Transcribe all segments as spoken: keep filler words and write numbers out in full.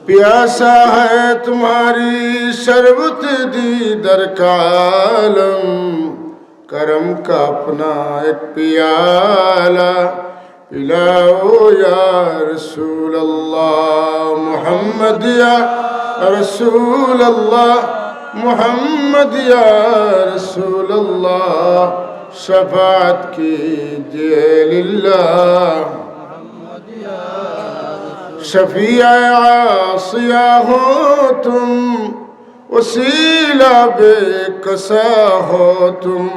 پیاسا ہے تمہاری شربت دیدر کا عالم، کرم کا اپنا ایک پیالہ پلاؤ یا رسول اللہ، محمد یا رسول اللہ، محمد یا رسول اللہ، شفاعت کیجیے للہ۔ شفیع عاصیہ ہو تم، وسیلہ بے کسا ہو تم،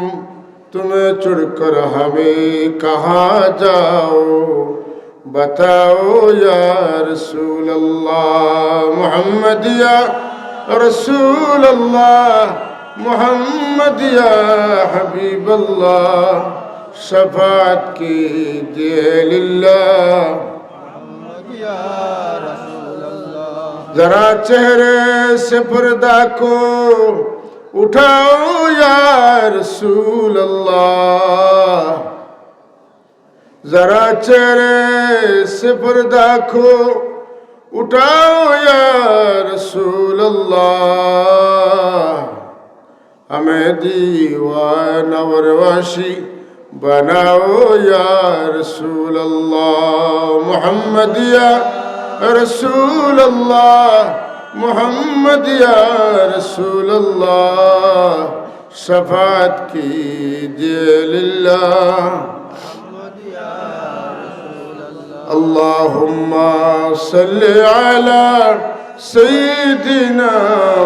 تمہیں چھوڑ کر ہمیں کہاں جاؤ، بتاؤ یا رسول اللہ، محمد یا رسول اللہ، محمد یا حبیب اللہ، شفاعت کیجیے للہ۔ ذرا چہرے سے پردہ کو اٹھاؤ یا رسول اللہ، ذرا چہرے سے پردہ کو اٹھاؤ یا رسول اللہ، ہمیں دیوانہ اور وحشی بناؤ یا رسول اللہ، محمد یا رسول اللہ، محمد یا رسول اللہ، شفاعت کیجیے للہ۔ اللهم صل على سيدنا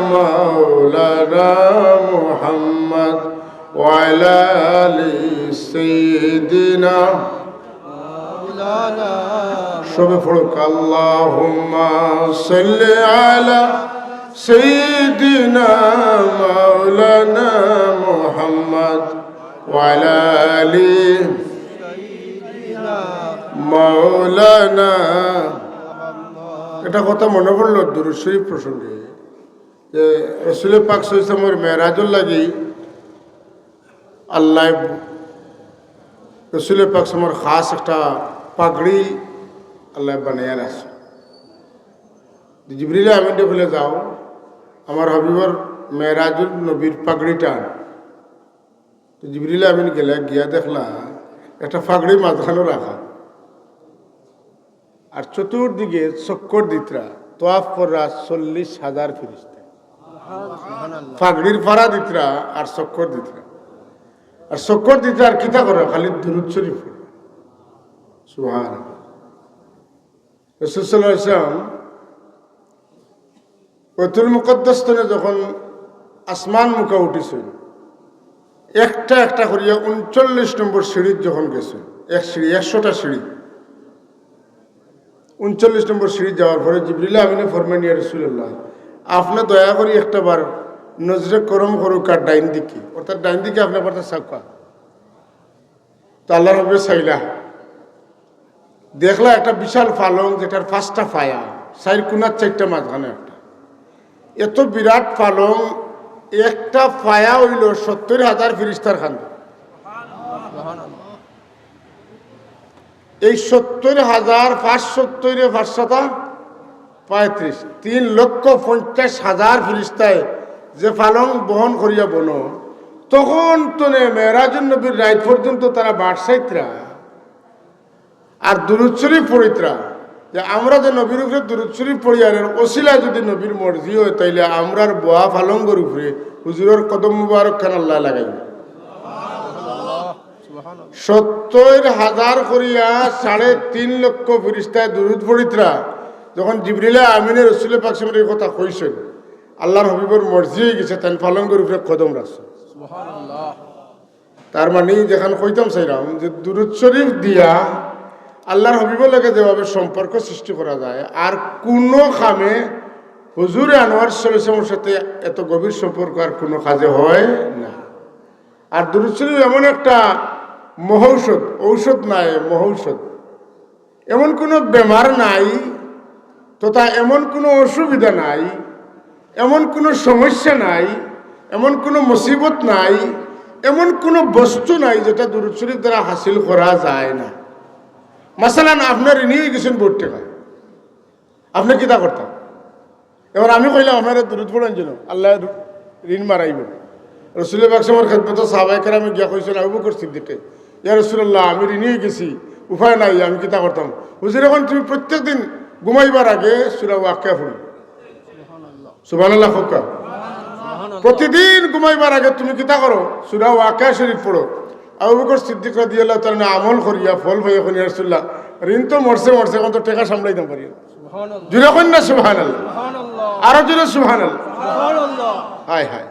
مولانا محمد وعلى آل سيدنا। সবে পড়ুক, اللهم صل على سيدنا مولانا محمد وعلى آل مولانا। একটা কথা মনে পড়ল দুরূদ শরীফ প্রসঙ্গে, যে রসুল পাক সাল্লাল্লাহু আলাইহি ওয়াসাল্লামর মেরাজর লাগি আল্লাহ রসুল পাক সাল্লাল্লাহু আলাইহি ওয়াসাল্লামর খাস একটা পাগড়ি আল্লাহ বানাইয়া রাখছে। জিবরিল আমিনরে কইলা, "যাও, আমার হাবিবর মেরাজুন নবীর পাগড়িটা আনো।" তো জিবরিল আমিন গেলা, গিয়া দেখলা একটা পাগড়ি মাঝখানো রাখা, আর চতুর্দিকে চক্কর দিতরা, তোয়াফ কররা চল্লিশ হাজার ফিরিস্তা। পাগড়ির ফাড়া দিতরা আর চক্কর দিতরা, আর চক্কর দিতরা আর কিতা কররা? খালি দুরূদ শরীফ পড়রা। সুবহানাল্লাহ। রাসূল সাল্লাল্লাহু আলাইহি ওয়াসাল্লাম বাইতুল মুকাদ্দাস তনে যখন আসমান মুখা উঠিছইন, একটা একটা করিয়া ঊনচল্লিশ নম্বর সিঁড়িত যখন গেছইন, এক সিঁড়ি, একশোটা সিঁড়ি, ঊনচল্লিশ নম্বর সিঁড়িত যাওয়ার পরে জিবরিল আমিনে ফরমাইন, "ইয়া রাসূলুল্লাহ, আপনে দয়া করি একটা বার নজরে করম করুক্কা ডাইন দিকে, অর্থাৎ ডাইন দিকে আপনে একবার চাউক্কা।" তো আল্লাহর হাবিবে চাইলা, দেখলা একটা বিশাল পালং, যেটার পাঁচটা পায়া, চাইর কোণার চাইরটা, মাঝখানো একটা। এত বিরাট পালং, একটা পায়া অইলো সত্তইর হাজার ফিরিস্তার কান্দা। এই সত্তইর হাজার, পাঁচ সত্তইরে পাঁচ সাতা পঁয়ত্রিশ, তিন লক্ষ পঞ্চাশ হাজার ফিরিস্তায় যে পালং বহন করিয়া বনো, তখন তনে মেরাজুন নবীর রাইত পর্যন্ত তারা বাট চাইতরা আর দুরূদ শরীফ পড়িতরা, যে আমরা যে নবীর উপরে দুরূদ শরীফ পড়ি, আর এর ওসিলায় যদি নবীর মর্জি অয়, তাইলে আমরার বওয়া পালঙ্গর উপরে হুজুরর কদম মুবারক খান আল্লায় লাগাইবা। সত্তইর হাজার করিয়া সাড়ে তিন লক্ষ ফিরিস্তায় দুরূদ পড়িতরা। যখন জিবরিলে আমিনে রসুলে পাক সাল্লাল্লাহু আলাইহি ওয়াসাল্লামরে এই কথা কইছইন, আল্লাহর হাবিবর মর্জি অইগেছে, তাইন পালঙ্গর উপরে কদম রাখছইন। তার মানে, যেখান কইতাম চাইরাম যে দুরূদ শরীফ দিয়া আল্লাহর হাবিবর লগে যেভাবে সম্পর্ক সৃষ্টি করা যায়, আর কুনু কামে হুজুরে আনোয়ার সাল্লাল্লাহু আলাইহি ওয়াসাল্লামর সাথে এত গভীর সম্পর্ক আর কুনু কাজে হয় না। আর দুরূদ শরীফ এমন একটা মহৌষধ, ঔষধ নায়, মহৌষধ। এমন কুনু বেমার নাই, তথা এমন কুনু অসুবিধা নাই, এমন কুনু সমস্যা নাই, এমন কুনু মুসিবত নাই, এমন কুনু বস্তু নাই যেটা দুরূদ শরীফ দ্বারা হাসিল করা যায় না। মাসালান, আপনার ঋণী অইগেছইন বউত টেকা, আপনে কিতা করতা? এবার আমি কইলাম, "আপনারা দুরুদ পড়ইন যেন, আল্লায় ঋণ মারাইবো।" রসুল পাক সাল্লাল্লাহু আলাইহি ওয়াসাল্লামর খেদমতো সাহাবায়ে কেরামে গিয়া কইছইন আবু বকর সিদ্দিকে, "ইয়া রাসূলুল্লাহ, আমি ঋণী অই গেছি, উপায় নাই, আমি কিতা করতাম?" হুজুরে কইন, "তুমি প্রত্যেক দিন ঘুমাইবার আগে সূরা ওয়াকিয়া পড়ো।" সুবহানাল্লাহ কউক্কা। প্রতিদিন ঘুমাইবার আগে তুমি কিতা করো? সূরা ওয়াকিয়া শরীফ পড়ো। আবু বকর সিদ্দিক রাদিয়াল্লাহু তাআলা আনহু আমল করিয়া ফল পাইয়া কইন, "ইয়া রাসূলুল্লাহ, ঋণ তো মরছে মরছে, অখন তো টেকা সামলাইতাম পারি না।" সুবহানাল্লাহ। জুরে কইন না সুবহানাল্লাহ। সুবহানাল্লাহ। আরো জুরে সুবহানাল্লাহ। সুবহানাল্লাহ। হায় হায়।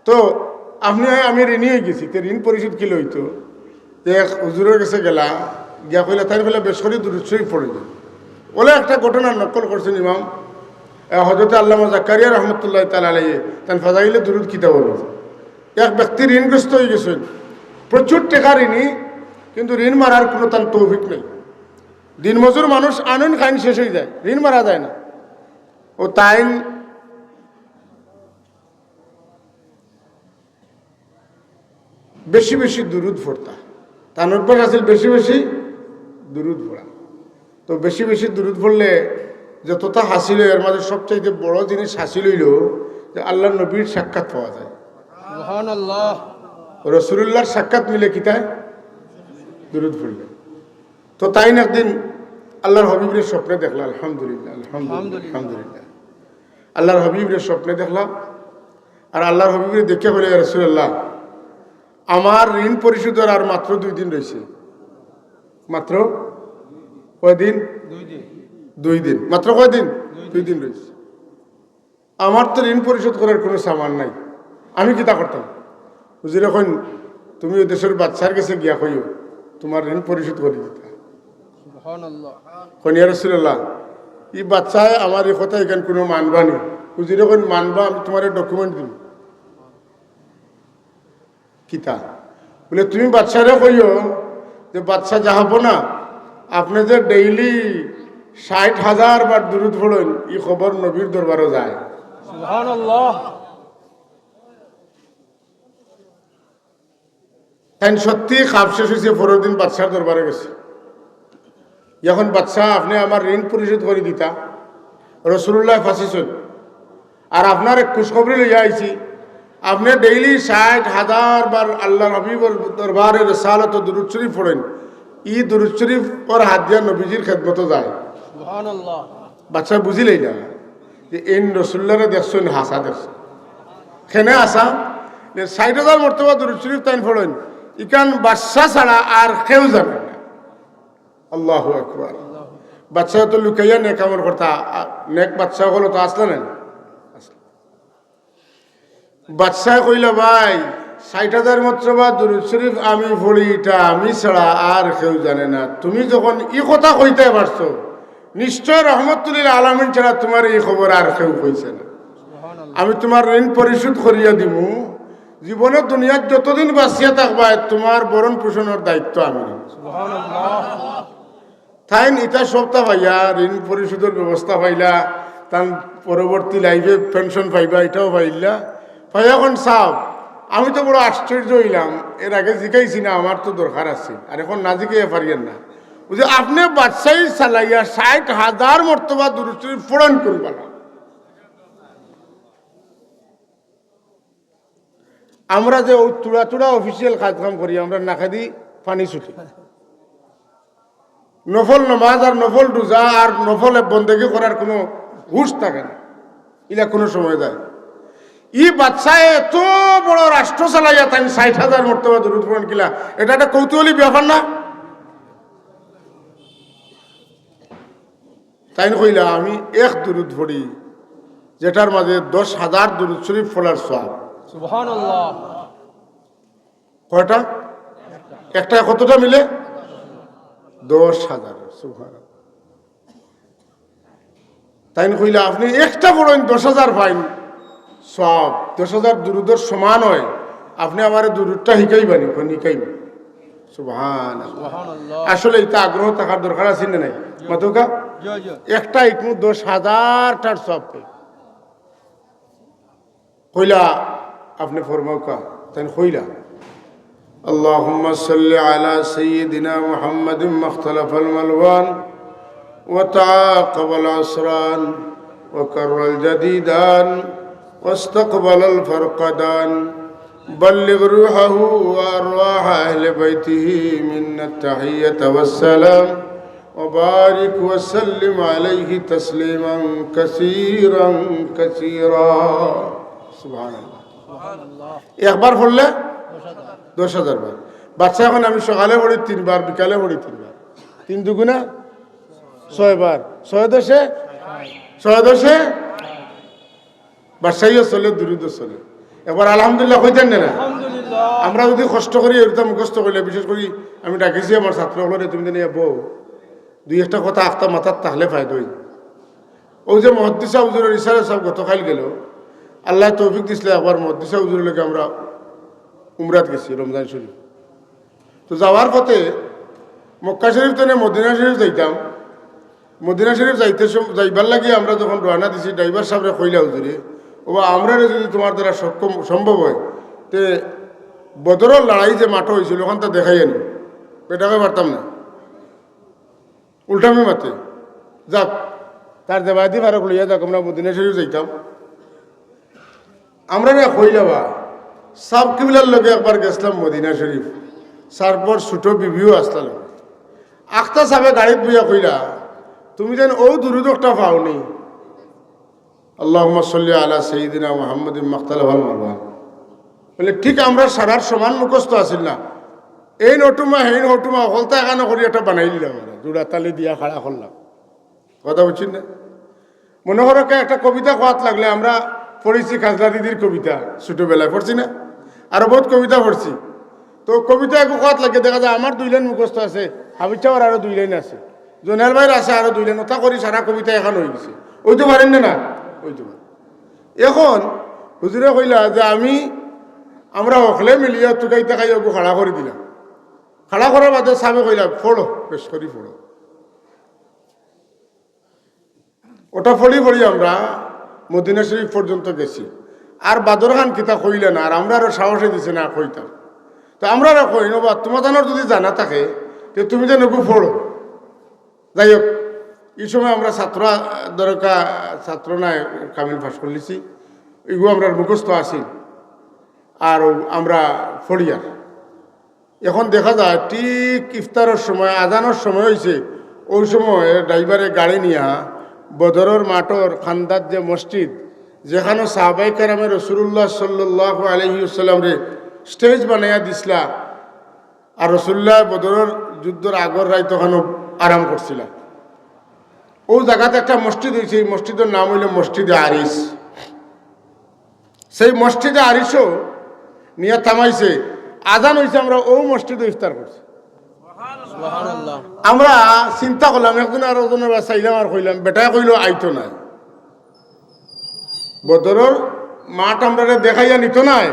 তো আপনে আমি ঋণী অই গেছি, তে ঋণ পরিশোধ কিলা অইতো? তে এক হুজুরর গেছে গেলা, গিয়া কইলা, তাইন কইলা বেশ করি দুরুদ শরীফ পড়ইন। অলা একটা ঘটনা নকল করছইন ইমাম, এ, হযরতে আল্লামা জাকারিয়া রহমতুল্লাহ তাআলা আলাইহি, তান ফাজাইলে দুরুদ কিতাবো। এক ব্যক্তি ঋণগ্রস্ত অই গেছইন, প্রচুর টেকা ঋণী, কিন্তু ঋণ মারার কুনু তান তৌফিক নাই। দিনমজুর মানুষ, আনইন খাইন শেষ অই যায়, ঋণ মারা যায় না। ও তাইন বেশি বেশি দুরুদ পড়তা। তান অভ্যাস আছিল বেশি বেশি দুরুদ পড়া। তো বেশি বেশি দুরুদ পড়লে যততা হাসিল অয়, এর মাঝে সবচাইতে বড় জিনিস হাসিল অইলো যে আল্লার নবীর সাক্ষাৎ পাওয়া যায়। সুবহানাল্লাহ। রসুলুল্লাহর সাক্ষাৎ মিলে কিতায়? দুরুদ পড়লে। তো তাইন একদিন আল্লার হাবিবরে স্বপ্নে দেখলা, আলহামদুলিল্লাহ, আলহামদুলিল্লাহ, আলহামদুলিল্লাহ। আলহামদুলিল্লাহ। আল্লার হাবিবরে স্বপ্নে দেখলা, আর আল্লার হাবিবরে দেখিয়া কইলা, "ইয়া রাসূলুল্লাহ, আমার ঋণ পরিশোধর আর মাত্র দুই দিন রইছে।" মাত্র কয়দিন? দুই দিন। দুই দিন। মাত্র কয়দিন? দুই দিন। দুই দিন রইছে। আমার তো ঋণ পরিশোধ করার কুনু সামান নাই, আমি কিতা করতাম? হুজুরে কইন, "তুমি ওই দেশর বাদশার গেছে গিয়া কইও, তুমার ঋণ পরিশোধ করি দিতা।" সুবহানাল্লাহ। কইন, "ইয়া রাসূলুল্লাহ, ই বাদশায় আমার ই কথা ইখান কুনু মানবা নি?" হুজুরে কইন, "মানবা, আমি তুমারে document দিমু।" কিতা? বলে, "তুমি বাদশারে কইও যে বাদশা যাহাবো না, আপনে যে daily ষাইট হাজার বার দুরুদ পড়ইন, ই খবর নবীর দরবারো যায়।" সুবহানাল্লাহ। তাইন সত্যি খাপ শেষ অইছে, পরের দিন বাদশার দরবারো গেছে। অখন বাদশা, আপনে আমার ঋণ পরিশোধ করি দিতা, রসুলুল্লায় ফাঁসিছইন। আর আপনার এক খুশখবরি লইয়া আইছি, আপনে daily ষাইট হাজার বার আল্লার হাবিবর দরবারে রেসালত ও দুরুদ শরীফ পড়ইন, ই দুরুদ শরীফ অর হাত দিয়া নবীজির খেদমতো যায়। সুবহানাল্লাহ। বাদশা বুঝিলাইলা যে এইন রসুলুল্লারে দেখছইন, হাছা দেখছইন। কেনে হাছা? যে ষাইট হাজার মর্তবা দুরুদ শরীফ তাইন পড়ইন, ইখান বাদশা ছাড়া আর কেউ জানে না। আল্লাহু আকবার। বাদশা তো লুকাইয়া নেক আমল করতা, আ, নেক বাদশা অকল তো আছলা না? বাদশায় কইলা, "ভাই, ষাইট হাজার মর্তবা দুরুদ শরীফ আমি পড়ি, ইটা আমি ছাড়া আর কেউ জানে না। তুমি যখন ই কথা কইতায় পারছো, নিশ্চয় রহমতুল্লিল আলামিন ছাড়া তুমারে ই খবর আর কেউ কইছে না। আমি তুমার ঋণ পরিশোধ করিয়া দিমু। জীবনে দুনিয়াত যতদিন বাঁচিয়া থাকবায়, তুমার ভরণ পোষণর দায়িত্ব আমি নিমু।" সুবহানাল্লাহ। তাইন ইতা সবতা পাইয়া, ঋণ পরিশোধর ব্যবস্থা পাইলা, তান পরবর্তী life-এ pension পাইবা, ইটাও পাইলা। পাইয়া কইন, "সাব, আমি তো বড় আশ্চর্য অইলাম, এর আগে জিকাইছি না, আমার তো দরকার আছে, আর অখন না জিকাইয়া পারিয়ার না।" বুঝে, "আপনে বাদশাই চালাইয়া ষাইট হাজার মর্তবা দুরুদ শরীফ পড়ইন কুন বালা?" আমরা যে অউ থুড়া থুড়া official কাজ কাম করি, আমরার নাকেদি পানি ছুটে। নফল নমাজ আর নফল রোজা আর নফল বন্দেগি করার কুনু হুশ থাকে না, ইলা কুনু সময় যায়। ই বাদশায় এত বড় রাষ্ট্র চালাইয়া তাইন ষাইট হাজার মর্তবা দুরুদ পড়ইন কিলা, ইটা একটা কৌতূহলী ব্যাপার না? তাইন কইলা, "আমি এক দুরুদ পড়ি, যেটার মাঝে দশ হাজার দুরুদ শরীফ পড়ার সওয়াব।" সুবহানাল্লাহ। কয়টা? একটা। কতটা মিলে? দশ হাজার। সুবহানাল্লাহ। তাইন কইলা, "আপনে একটা পড়ইন, দশ হাজার পাইন সওয়াব, দশ হাজার দুরুদর সমান অয়। আপনে আমারে দুরুদটা হিকাইবা নি?" কইন, "হিকাইমু।" সুবহানাল্লাহ। সুবহানাল্লাহ। আসলে ইটা আগ্রহ থাকার দরকার আছে না নাই? জি। মাতউক্কা? জি, জি। একটা হিকমু দশ হাজারটার সওয়াব পাই। কইলা, "আপনে ফরমাউক্কা।" তাইন কইলা, "اللهم صل على سيدنا محمد ما اختلف الألوان وتعاقب العصران وكر الجديدان واستقبل الفرقدان. بلغ روحه وأرواح أهل بيته منا التحية والسلام وبارك وسلم عليه تسليما كثيرا كثيرا. سبحان الله. একবার পড়লে দশ হাজার বার। বাচ্চা এখন আমি সকালে পড়ি তিনবার, বিকালে পড়ি তিনবার, তিন দুগুণা ছয়বার, ছয় দশে, ছয় দশে বাদশাইও চলে, দুরুদও চলে। একবার আলহামদুলিল্লাহ কইতেন না? আলহামদুলিল্লাহ। আমরা যদি কষ্ট করি এটা মুখস্থ করলে, বিশেষ করি আমি ডাকিছি আমার ছাত্র হলরে, তুমি জানি বউ, দুই একটা কথা আখতা মাথাত থাকলে ফায়দা অইবো। ওই যে মুহাদ্দিস সাহেব হুজুরের ইশারা সাহেব গতকাল গেল, আল্লাহ তৌফিক দিছলা, একবার মুহাদ্দিস সাহেব হুজুরের লগে আমরা উমরাত গেছি রমজান শরীফ। তো যাওয়ার পথে মক্কা শরীফ তনে মদিনা শরীফ যাইতাম। মদিনা শরীফ যাইতে সম-, যাইবার লাগি আমরা যখন রওনা দিছি, ড্রাইভার সাহেবরে কইলা, "হুজুরে, ওবা, আমরারে যদি তোমার দ্বারা সক্ষম, সম্ভব হয়, তে বদরর লড়াই যে মাঠো অইছিল, ওখানটা দেখাই আনি।" বেটাকে পারতাম না। উল্টামি মাতে, যাক, তার জেবাদি ফারুক লইয়া যাক, আমরা মদিনা শরীফ যাইতাম। আমরা না কইলা বা, সাব কিবলার লগে একবার গেছলাম মদিনা শরীফ, তারপর ছোট বিবিও আসলা লগে। আখতা সাবে গাড়িত বইয়া কইলা, "তুমি যেন ও দুরুদ একটা পাওনি, আল্লাহুম্মা সাল্লি আলা সাইয়্যিদিনা মুহাম্মাদিন মাখতালাফাল মালওয়ান।" বলে, "ঠিক আমরা সারার সমান মুখস্থ আছিল না, এই নটুমা, হেই হটুমা, হলতা এখানো করি একটা বানাই দিলাম আমরা, জোড়া তালি দিয়া খাড়া করলাম।" কথা বুঝছেন না? মনে করো কে একটা কবিতা কওয়াত লাগলে আমরা পড়ছি খাজনা দিদির কবিতা, ছোটবেলায় পড়ছি না? আরো বহুত কবিতা পড়ছি। তো কবিতা একটু কওয়াত লাগে দেখা যায় আমার দুই লাইন মুখস্থ আছে, হাবিজ সাহেবর আরো দুই লাইন আছে, জোনাল ভাইর আছে আরো দুই লাইন, ওটা করি সারা কবিতা এখান অই গেছে। অইতো পারেন না, না? অইতো পারে। এখন হুজুরে কইলা যে আমি, আমরা হকলে মিলিয়া তুকাইতে খাই ওগু খাড়া করি দিলাম। খাড়া করার বাদে সাবে কইলা, "পড়ো, বেশ করি পড়ো।" ওটা পড়ি পড়ি আমরা মদিনা শরীফ পর্যন্ত গেছি। আর বাদর খান কিতা কইলে না, আর আমরা আরো সাহসে দিছে না কইতাম। তো আমরা আরো কই, "ওবা, তোমার জানোর যদি জানা থাকে, তে তুমি যেন ওগু পড়ো।" যাই হোক, এই সময় আমরা ছাত্র, দরকার ছাত্র নাই, কামিল পাশ করলিছি, এগু আমরা মুখস্থ আছিল। আর আমরা পড়িয়ার। এখন দেখা যায় ঠিক ইফতারর সময়, আজানর সময় অইছে, ওই সময় ড্রাইভারে গাড়ি নিয়া বদরর মাঠর খান্দাত যে মসজিদ, যেখানো সাহাবায়ে কেরামে রাসূলুল্লাহ সাল্লাল্লাহু আলাইহি ওয়াসাল্লামরে stage বানাইয়া দিছলা, আর রাসূলুল্লাহ বদরর যুদ্ধর আগর রাইত ওখানো আরাম করছিলা। ও জাগাত একটা মসজিদ অইছে, এই মসজিদর নাম অইলো মসজিদে আরিস। সেই মসজিদে আরিসও নিয়া থামাইছে, আজান অইছে, আমরা ও মসজিদো ইফতার করছি। সুবহানাল্লাহ। আমরা চিন্তা করলাম, একজন আর একজনর বায় চাইলাম আর কইলাম, বেটায় কইলো আইতো নায়, বদরর মাঠ আমরারে দেখাইয়া নিতো নায়।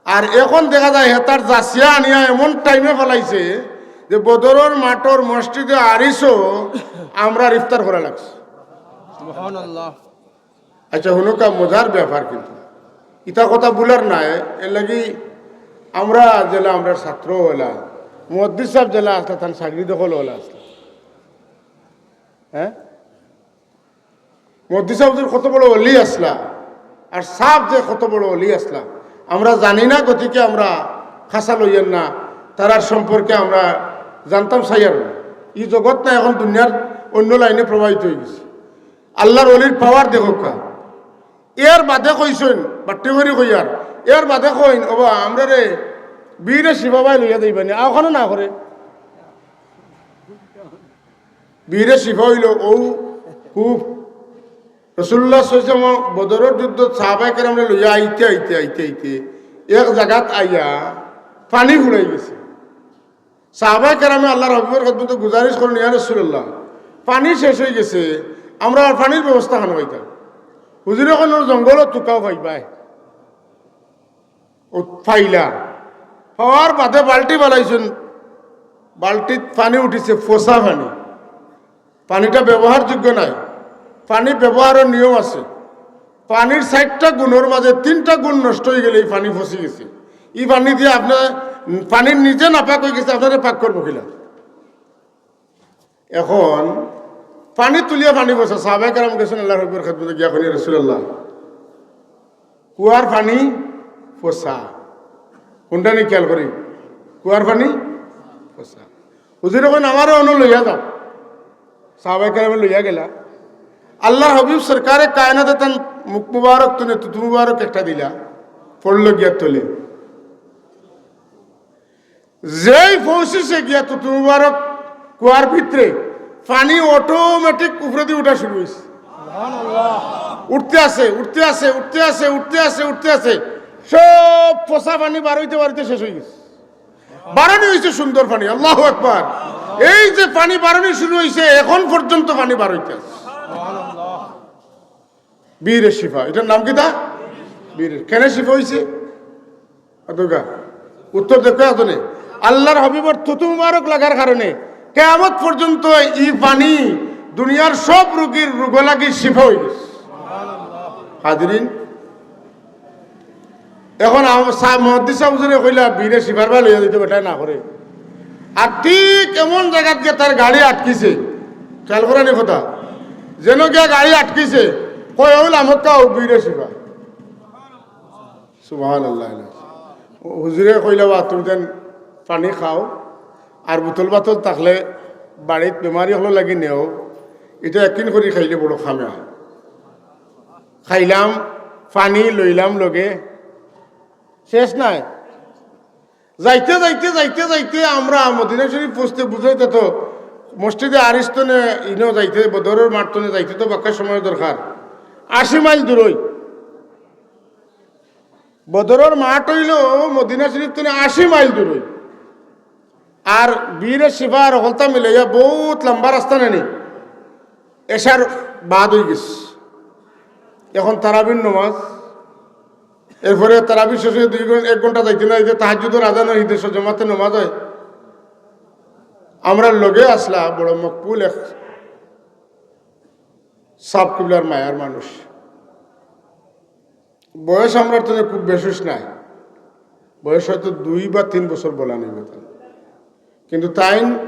আর এখন দেখা যায় হেতার জাসিয়া আনিয়া এমন টাইমে ফালাইছে যে বদরর মাঠর মসজিদে আরিসও আমরার ইফতার করা লাগছে। সুবহানাল্লাহ। আচ্ছা, হুনুকা মজার ব্যাপার, কিন্তু ইতা কথা বুলার নায়। এর লাগি আমরা যেলা, আমরার ছাত্র অলা, মুহাদ্দিস সাব যেলা আসলা, তান সাগরিদ অকল অলা আসলা। হ্যাঁ, মুহাদ্দিস সাব যে কত বড় অলি আসলা, আর সাব যে কত বড় অলি আসলা, আমরা জানি না, গতিকে আমরা খাসা লইয়ার না, তারার সম্পর্কে আমরা জানতাম চাইয়ার না। ই জগৎ না এখন দুনিয়ার অন্য লাইনে প্রবাহিত অই গেছে। আল্লাহর অলির power দেখউক্কা। এর বাদে কইছইন, বাট্টি করি কইয়ার, এর বাদে কইন, "ওবা, আমরারে বীরে শিফা বায় লইয়া যাইবা নি, আ, ওখানো না করে।" বীরে শিফা অইলো ও কূপ। রাসূলুল্লাহ সাল্লাল্লাহু আলাইহি ওয়াসাল্লাম বদরর যুদ্ধত সাহাবায়ে কেরামরে লইয়া আইতে, আইতে, আইতে, আইতে এক জাগাত আইয়া পানি ফুরাই গেছে। সাহাবায়ে কেরামে আল্লাহর হাবিবর খেদমতো গুজারিশ করইন, "ইয়া রাসূলুল্লাহ, পানি শেষ অই গেছে, আমরা আর পানির ব্যবস্থা খানো পাইতাম?" হুজুরে কইন, "জঙ্গলো তুকাও পাইবায়।" ও পাইলা, পাওয়ার বাদে বালটি ফালাইছইন, বালটিত পানি উঠিছে, ফসা পানি, পানিটা ব্যবহারযোগ্য নায়। পানি ব্যবহারর নিয়ম আছে। পানির চাইরটা গুণর মাঝে তিনটা গুণ নষ্ট অই গেলে ই পানি ফসি গেছে। ই পানি দিয়া আপনার, পানির নিজে নাপাক অই গেছে, আপনারে পাক করবো কিলা? এখন পানি তুলিয়া পানি পচা। সাহাবায়ে কেরাম গেছইন আল্লাহর হাবিবর খেদমতো গিয়া কইন, "ইয়া রাসূলুল্লাহ, কুয়ার পানি পচা।" কোনটা নি খেয়াল করি? কুয়ার পানি পচা। হুজুরে কইন, "আমারে অনো লইয়া যাও।" সাহাবায়ে কেরামে লইয়া গেলা। আল্লাহর হাবিব সরকারে কায়নাতে তান মুখ মুবারক তনে থুথু মুবারক একটা দিলা, পড়লো গিয়া তলে। যেই পৌঁছিছে গিয়া থুথু মুবারক কুয়ার ভিতরে, পানি অটোমেটিক উপরেদি উঠা শুরু অইছে। উঠতে আছে, উঠতে আছে, উঠতে আছে, উঠতে আছে, উঠতে আছে। সব পচা পানি বারইতে বারইতে শেষ অই গেছে। বারনি অইছে সুন্দর পানি। আল্লাহু আকবার। এই যে পানি বারনি শুরু অইছে, এখন পর্যন্ত পানি বারইতে আছে। বীরে শিফা, ইটার নাম কিতা? বীরে। কেনে শিফা অইছে? অতগা উত্তর দেখো এখানে। আল্লাহর হাবিবর থুথু মুবারক লাগার কারণে কিয়ামত পর্যন্ত ই পানি দুনিয়ার সব রোগীর রোগ লাগি শিফা অই গেছে। হাজিরিন, এখন আম-, সা-, মুহাদ্দিস সাহেব হুজুরে কইলা, "বীরে শিফার বায় লইয়া যাইতো, বেটায় না করে।" আর ঠিক এমন জাগাত গিয়া তার গাড়ি আটকিছে, খেয়াল করানি কথা, যেন গিয়া গাড়ি আটকিছে, কয়, "অউ লামত কা, অউ বীরে শিফা।" সুবহানাল্লাহ। হুজুরে কইলা, "বা তুমি যেন পানি খাও, আর বোতল বাতল থাকলে বাড়িত বেমারি অকলর লাগি নেও, ইটা একদিন করি খাইলে বড় কামে অয়।" খাইলাম, পানি লইলাম লগে, শেষ নাই। যাইতে যাইতে যাইতে যাইতে আমরা মদিনা শরীফ পৌঁছতে বুঝাইতে তো মসজিদে আরিস তনে ইনো যাইতে, বদরর মাঠ তনে যাইতে তো বাক্কা সময় দরকার, আশি মাইল দূরই। বদরর মাঠ অইলো মদিনা শরীফ তনে আশি মাইল দূরই। আর বীরে শিফা আর হকলতা মিলাইয়া বউত লম্বা রাস্তা নানি, এশার বাদ অই গেছে। এখন তারাবির নমাজ, এরপরে তারাবি শেষ অইয়া দুই ঘন-, এক ঘন্টা যাইতে না যাইতে তাহাজ্জুদর আজান অয়, ঈদের জমাতে নমাজ অয়। আমরার লগে আছলা বড় মকবুল এক সাব কিবলার মায়ার মানুষ। বয়স আমরার তনে খুব বেশি নাই, বয়স হয়তো দুই বা তিন বছর বলা নাই বেতন। কিন্তু তাইন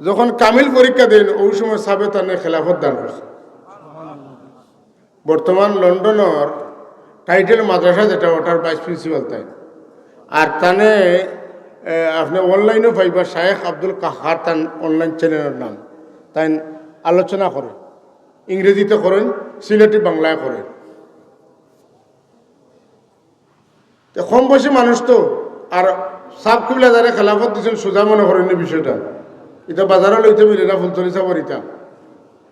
যখন কামিল পরীক্ষা দেইন, অউ সময় সাবে তানে খেলাফত দান করছে। বর্তমান লন্ডনর টাইটেল মাদ্রাসা যেটা, ওটার ভাইস প্রিন্সিপাল তাইন। আর তানে, এ, আপনে অনলাইনও পাইবা, শায়েখ আব্দুল কাহহার তান অনলাইন চ্যানেলর নাম। তাইন আলোচনা করে, ইংরেজিতে করেন, সিলেটি বাংলায় করেন। তে কম বয়সী মানুষ তো, আর সাব কিবলা যারে খেলাফত দিছইন, সুজা মনে করেননি বিষয়টা। ইটা বাজারো লইতে মিলে না, ফুলতলি সাবর ইটা।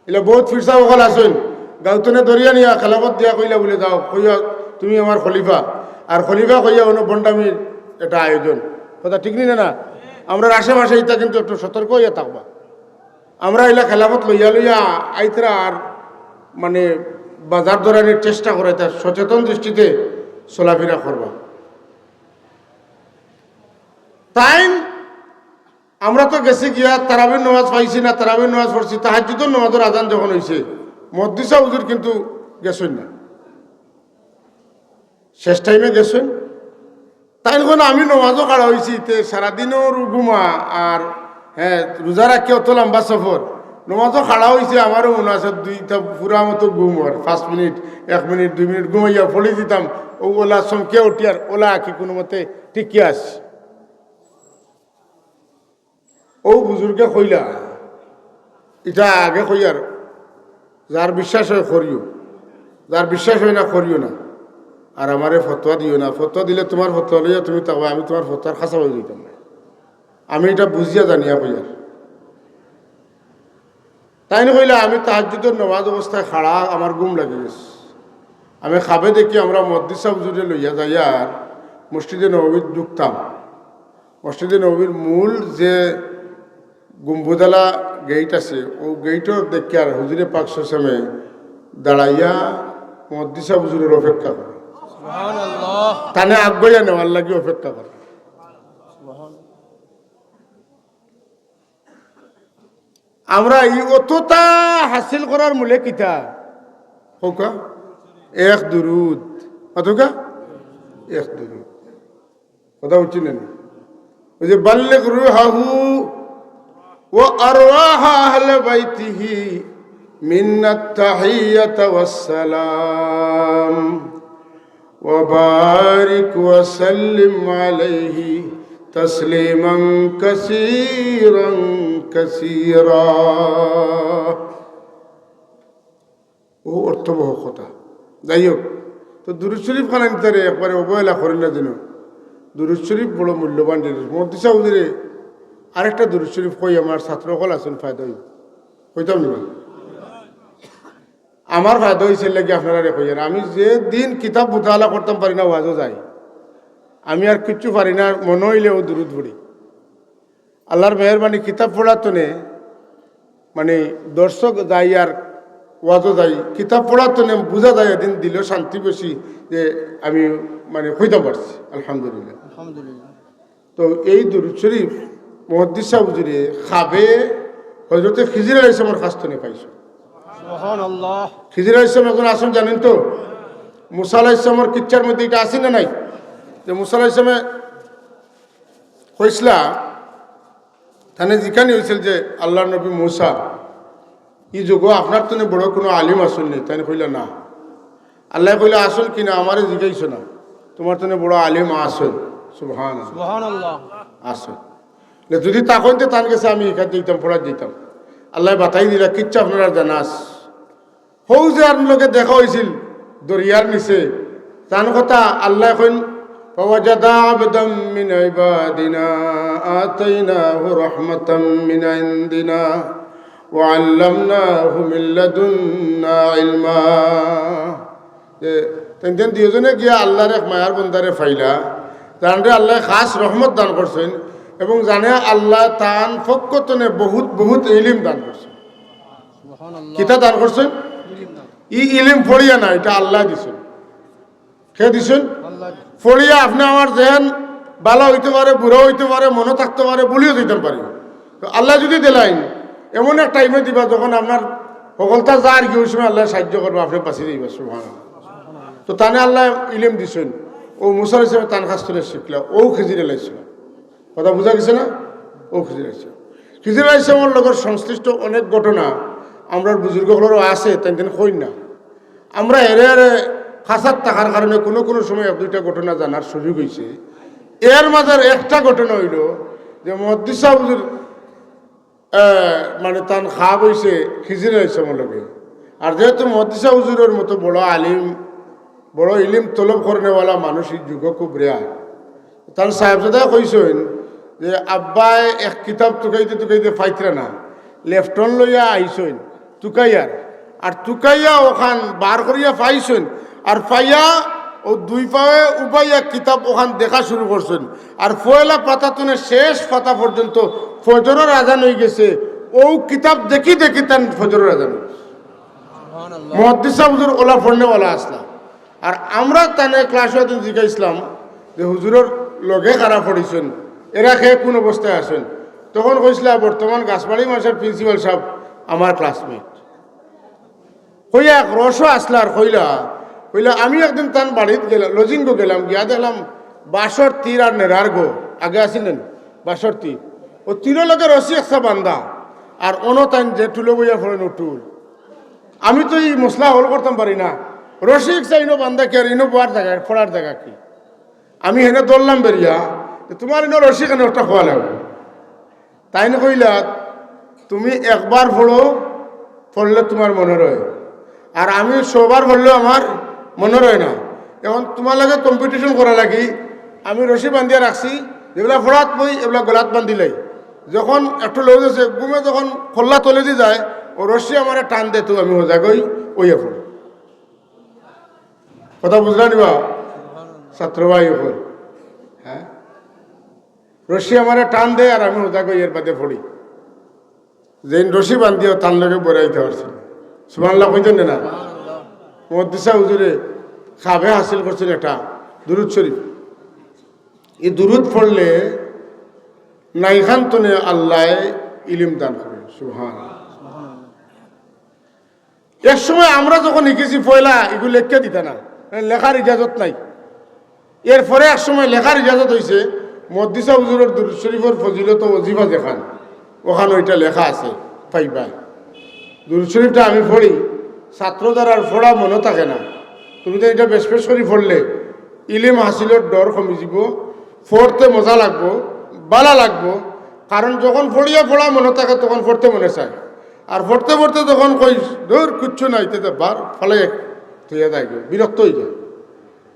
ইলা বউত পীর সাব অকল আছইন, গাউতনে ধরিয়া নিয়া খেলাফত দিয়া কইলা বুলে, "যাও, কইয়া তুমি আমার খলিফা।" আর খলিফা কইয়া অনো ভন্ডামির একটা আয়োজন। কথা ঠিক নি না? না? আমরার আশেপাশে ইতা কিন্তু একটু সতর্ক অইয়া থাকবা। আমরা ইলা খেলাফত লইয়া লইয়া আইতরা আর মানে বাজার ধরানির চেষ্টা করাইতা, সচেতন দৃষ্টিতে চলাফেরা করবা। তাইন আমরা তো গেছি গিয়া তারাবির নামাজ পাইছি না, তারাবির নামাজ পড়ছি, তাহাজ্জুদর নামাজর আজান যখন অইছে, মুহাদ্দিস সাব হুজুর কিন্তু গেছইন না, শেষ টাইমে গেছইন। তাইন কইন, "আমি নমাজও খাড়া অইছি, তে সারাদিনও রু-, ঘুমা আর, হ্যাঁ, রোজা রাখি অত লম্বা সফর, নমাজও খাড়া অইছি, আমারও মনে আছে দুইটা পুরা মতো ঘুম অর, পাঁচ মিনিট, এক মিনিট, দুই মিনিট ঘুমাইয়া পড়ি দিতাম, অউ ওলা চমকিয়া উঠি আর ওলা আঁকি কোনো মতে টিকিয়া আছি।" অউ বুজুর্গে কইলা, ইটা আগে কইয়ার, যার বিশ্বাস অয় করিও, যার বিশ্বাস অয় না করিও না, আর আমারে ফতোয়া দিও না। ফতোয়া দিলে তুমার ফতোয়া লইয়া তুমি থাকবায়, আমি তুমার ফতোয়ার খাছা অই যাইতাম না। আমি ইটা বুজিয়া জানিয়া কইয়ার। তাইন কইলা, "আমি তাহাজ্জুদর নামাজ অবস্থায় খাড়া, আমার ঘুম লাগি গেছে। আমি খাবে দেখি আমরা মুহাদ্দিস সাব হুজুরে লইয়া যাইয়ার মসজিদে নববীত ঢুকতাম। মসজিদে নববীর মূল যে গম্বুজআলা গেইট আছে, অউ গেইটও দেখিয়ার হুজুরে পাক সাল্লাল্লাহু আলাইহি ওয়াসাল্লামে দাঁড়াইয়া মুহাদ্দিস সাব হুজুরর অপেক্ষা করে।" তানে আগুয়াইয়া নেওয়ার লাগি অপেক্ষা করে। আমরা ই অততা হাসিল করার মূলে কিতা? কউক্কা? এক দুরুদ। কতক্কা? এক দুরুদ। কথা বুজছইন নি? অউ যে, "বাল্লিগ রুহাহু ওয়া আরওয়াহা আহলে বাইতিহি من التحية والسلام وبارك وسلم عليه تسليما كثيرا كثيرا। ও অর্থবহ কথা। যাই হোক, তো দুরুদ শরীফ খানাইন তারে একবারে অবহেলা করেন না যেন। দুরুদ শরীফ বড় মূল্যবান জিনিস। মহাদ্দিস সাব হুজুরে আরেকটা দুরুদ শরীফ কই, আমার ছাত্র অকল আছইন, ফায়দা অইবো। কইতাম নি বা? আমার ফায়দা অইছে লাগি আপনারারে কইয়ার। আমি যে দিন কিতাব মুতালা করতাম পারি না, ওয়াজও যাই। আমি আর কিচ্ছু পারি না, মনো অইলে অউ দুরুদ পড়ি। আল্লার মেহেরবানি, কিতাব পড়ার তনে, মানে, দর্শক যাই আর ওয়াজও যাই, কিতাব পড়ার তনে বুঝা যায় এদিন দিলো শান্তি বেশি যে আমি, মানে, কইতাম পারছি, আলহামদুলিল্লাহ। আলহামদুলিল্লাহ। তো এই দুরুদ শরীফ মহাদ্দিস সাব হুজুরে খাবে হযরতে খিজির আলাইহিস সালামর কাছ তনে পাইছইন। সুবহানাল্লাহ। খিজির আলাইহিস সালাম একজন আছইন জানইন তো? মুসা আলাইহিস সালামর কিচ্ছার মধ্যে ইটা আছে না নাই? যে মুসা আলাইহিস সালামে কইছলা, তানে জিকানি অইছিল যে, "আল্লার নবী মুসা, ই যুগো আপনার তনে বড় কুনু আলিম আছইন নি?" তাইন কইলা, "না।" আল্লায় কইলা, "আছইন কিনা আমারে জিকাইছো না, তুমার তনে বড় আলিম আছইন।" সুবহানাল্লাহ। সুবহানাল্লাহ। আছইন। লে যুদি থাকইন তে তান গেছে আমি হিকাত যাইতাম, পড়াত যাইতাম। আল্লায় বাতাই দিলা, কিচ্ছু আপনারার জানা আছে। হউ যে আর লগে দেখা অইছিল দরিয়ার নিচে, তান কথা আল্লায় কইন, "فوجدا عبدا من عبادنا آتيناه رحمة من عندنا وعلمناه من لدنا علما।" যে তাইন তাইন দুইজনে গিয়া আল্লার এক মায়ার বন্দারে পাইলা, যানরে আল্লায় খাস রহমত দান করছইন এবং যানে আল্লায় তান পক্ষ তনে বহুত বহুত ইলিম দান করছইন। সুবহানাল্লাহ। কিতা দান করছইন? ই ইলিম পড়িয়া না, ইটা আল্লায় দিছইন। কে দিছইন? আল্লায়। পড়িয়া আপনে আমার জেহেন ভালা অইতে পারে, বুরা অইতে পারে, মনো থাকতে পারে, ভুলিও যাইতাম পারি। তো আল্লায় যুদি দিলাইন, এমন এক টাইমে দিবা যখন আপনার হকলতা যার কি, অউ সময় আল্লায় সাহায্য করবা, আপনে বাঁচি যাইবা। সুবহানাল্লাহ। তো তানে আল্লায় ইলিম দিছইন, অউ মুসা আলাইহিস সালামে তান কাছ তনে শিখলা, অউ খিজির আলাইহিস সালাম। কথা বুঝা গেছে না? অউ খিজির আলাইহিস সালাম। খিজির আলাইহিস সালামর লগর সংশ্লিষ্ট অনেক ঘটনা আমরার বুজুর্গ অকলরও আছে, তাইন তাইন কইন না। আমরা এরে এরে খাসাত থাকার কারণে কুনু কুনু সময় এক দুইটা ঘটনা জানার সুযোগ অইছে। এর মাঝে একটা ঘটনা অইলো যে মহাদ্দিস সাব হুজুর, আহ, মানে, তান খাব অইছে খিজির আলাইহিস সালামর লগে। আর যেহেতু মহাদ্দিস সাব হুজুরর মতো বড় আলিম, বড় ইলিম তলব করনেওয়ালা মানুষ ই যুগো খুব rare। তান সাহেবজাদায় কইছইন যে আব্বায় এক কিতাব তুকাইতে তুকাইতে পাইতরা না, লেফটন লইয়া আইছইন তুকাইয়ার, আর তুকাইয়া অখান বার করিয়া পাইছইন, আর পাইয়া অউ দুই পাওয়ে উবাইয়া কিতাব অখান দেখা শুরু করছইন, আর পয়লা পাতা তনে শেষ পাতা পর্যন্ত ফজরর আজান অইগেছে। অউ কিতাব দেখি দেখি তান ফজরর আজান অইগেছে। সুবহানাল্লাহ। মহাদ্দিস সাব হুজুর অলা পড়নেওয়ালা আছলা। আর আমরা তানে ক্লাসো একদিন জিকাইছলাম যে হুজুরর লগে কারা পড়ছইন, এরা কে কুন অবস্থায় আছইন? তখন কইছলা, "বর্তমান গাছবাড়ি মাদ্রাসার principal সাব আমার classmate।" কইয়া এক রসও আছলা আর কইলা, কইলা, "আমি একদিন তান বাড়িত গেলাম, লজিংগো গেলাম, গিয়া দেখলাম বাঁশর তীর আর নেড়ার গো, আগে আছিল না নি বাঁশর তীর, অউ তীরর লগে রশি একটা বান্ধা, আর অনো তাইন যে টুলো বইয়া পড়ইন অউ টুল।" আমি তো ই মসলা হল করতাম পারি না। রশি ইকসা ইনো বান্ধা কি আর ইনো বওয়ার জাগা, পড়ার জাগা কি? আমি হেনে ধরলাম বেরিয়া, যে তুমার ইনো রশি কেনে একটা খোয়া লাগবো। তাইন কইলা, "তুমি একবার পড়ো, পড়লে তুমার মনো রয়, আর আমি শোবার পড়লেও আমার মনো রয় না। এখন তুমার লগে competition করা লাগি আমি রশি বান্ধিয়া রাখছি, যেবলা পড়াত বই এবলা গলাত বান্ধিলাই।" যখন একটু লইছে, ঘুমে যখন খল্লা তলেদি যায়, অউ রশি আমারে টান দে, তো আমি হজাগ অই, অইয়া পড়ি। কথা বুঝলা নি বা? ছাত্র ভাই অকল, হ্যাঁ, রশি আমারে টান দে আর আমি হজাগ অই এর বাদে পড়ি। যেইন রশি বান্ধিয়া তান লগে বইরাইতে পারছি না। সুবহানাল্লাহ কইতেন না? মহাদ্দিস সাব হুজুরে খাবে হাসিল করছইন একটা দুরুদ শরীফ। ই দুরুদ পড়লে নাইখান তনে আল্লায় ইলিম দান করে। সুবহানাল্লাহ। এক সময় আমরা যখন হিকিছি পয়লা ইগু লেখিয়া দিতা না, মানে লেখার ইজাজত নাই। এরপরে এক সময় লেখার ইজাজত অইছে, মহাদ্দিস সাব হুজুরর দুরুদ শরীফর ফজিলত ও ওজিফা যেখান, অখানো ইটা লেখা আছে, পাইবা। দুরুদ শরীফটা আমি পড়ি, ছাত্র যারার পড়া মনো থাকে না, তুমি তো ইটা বেশ বেশ করি পড়লে ইলিম হাসিলর ডর কমি যিবো, পড়তে মজা লাগবো, বালা লাগবো। কারণ যখন পড়িয়া পড়া মনো থাকে তখন পড়তে মনে চায়, আর পড়তে পড়তে যখন কই ধুর কিচ্ছু নাই, তে তো বার ফালাই থইয়া যায় গো, বিরক্ত অই যায়।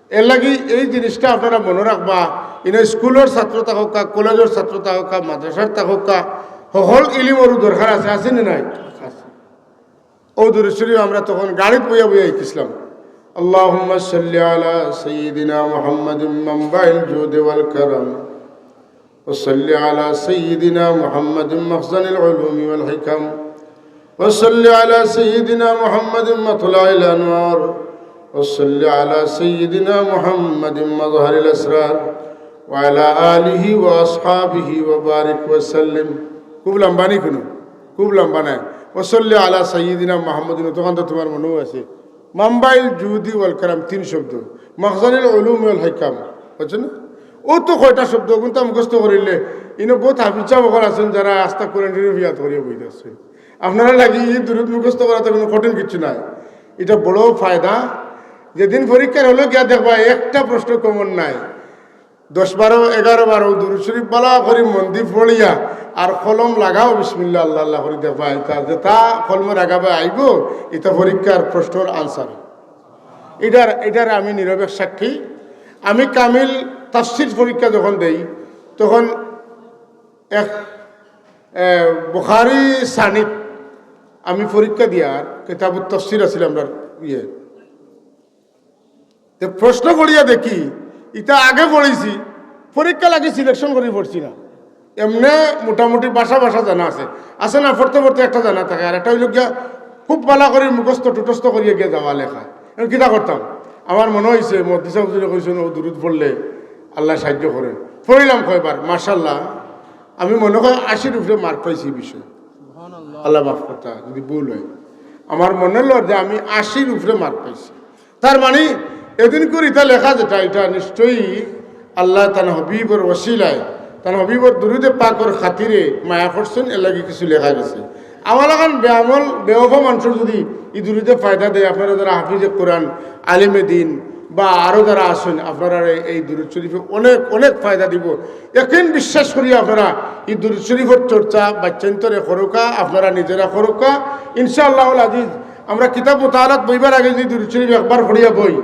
এর লাগি এই জিনিসটা আপনারা মনো রাখবা। ইনো স্কুলর ছাত্র থাকউক্কা, কলেজর ছাত্র থাকউক্কা, মাদ্রাসার থাকউক্কা, হকল ইলিমরও দরকার আছে, আছে নি নাই? আছে। অউ দুরুদ শরীফ আমরা তখন গাড়িত বইয়া বইয়া শিখছিলাম। اللهم صل على سيدنا محمد منبع الجود والكرم، وصل على سيدنا محمد مخزن العلوم والحكم، وصل على سيدنا محمد مطلع الأنوار، وصل على سيدنا محمد مظهر الأسرار، وعلى آله وأصحابه وبارك وسلم. খুব লম্বা নি কুনু? খুব লম্বা নায়। وصل على سيدنا محمد, তখন তো তুমার মনো আছে। منبع الجود والكرم তিন শব্দ, مخزن العلوم والحكم, বুঝছো না? অউ তো কয়টা শব্দ, অগুন তো মুখস্থ করিলে, ইনো বউত হাফিজ সাব অকল আছইন যারা আস্তা কোরআন শরীফ ইয়াদ করিয়া বইতা আছইন। আপনারার লাগি ই দুরুদ মুখস্থ করা তো কুনু কঠিন কিচ্ছু নায়, ইটা বড় ফায়দা। যেদিন পরীক্ষার হলো গিয়া দেখবা একটা প্রশ্ন common নাই, দশ বারো, এগারো বারো দুরুদ শরীফ বালা করি মন দি পড়িয়া আর কলম লাগাও, বিসমিল্লাহ, আল্লাহ আল্লাহ করি দেখবা, ইটা যেটা কলমো লাগাইবা আইবো, ইটা পরীক্ষার প্রশ্নর answer। ইটার, ইটার আমি নিরপেক্ষ সাক্ষী। আমি কামিল তাফসির পরীক্ষা যখন দেই, তখন এক, এ, বুখারী সানিদ আমি পরীক্ষা দিয়ার, কিতাবুত তাফসির আছিল আমরার ইয়ে। তে প্রশ্ন পড়িয়া দেখি, ইটা আগে পড়ছি, পরীক্ষা লাগি selection করি পড়ছি না। এমনে মোটামুটি ভাষা ভাষা জানা আছে, আছে না, পড়তে পড়তে একটা জানা থাকে। আর একটা অইলো গিয়া খুব বালা করি মুখস্থ টুটস্থ করিয়া গিয়া যাওয়া লেখা। এখন কিতা করতাম, আমার মনো অইছে মুহাদ্দিস সাব হুজুরে কইছইন অউ দুরুদ পড়লে আল্লায় সাহায্য করে, পড়িলাম কয়বার, মাশাআল্লাহ, আমি মনো কয় আশির উপরে mark পাইছি ই বিষয়ে। আল্লায় মাফ করতা যদি ভুল অয়, আমার মনো অইলো যে আমি আশির উপরে mark পাইছি। তার মানে এদিন করি ইটা লেখা যেটা, ইটা নিশ্চয়ই আল্লায় তান হাবিবর ওসিলায়, তান হাবিবর দুরুদে পাকর খাতিরে মায়া করছইন, এর লাগি কিছু লেখা গেছে। আমার লাখান বেআমল বেওফা মানষর যদি ই দুরুদে ফায়দা দেয়, আপনারা যারা হাফিজে কোরআন, আলিমে দিন বা আরো যারা আছইন, আপনারারে এই দুরুদ শরীফে অনেক অনেক ফায়দা দিবো। একিন বিশ্বাস করি আপনারা ই দুরুদ শরীফর চর্চা বাইচ্চাইন্তরে করউক্কা, আপনারা নিজেরা করউক্কা। ইনশাআল্লাহুল আজিজ, আমরা কিতাব মুতালাত বইবার আগে যদি দুরুদ শরীফ একবার পড়িয়া বই,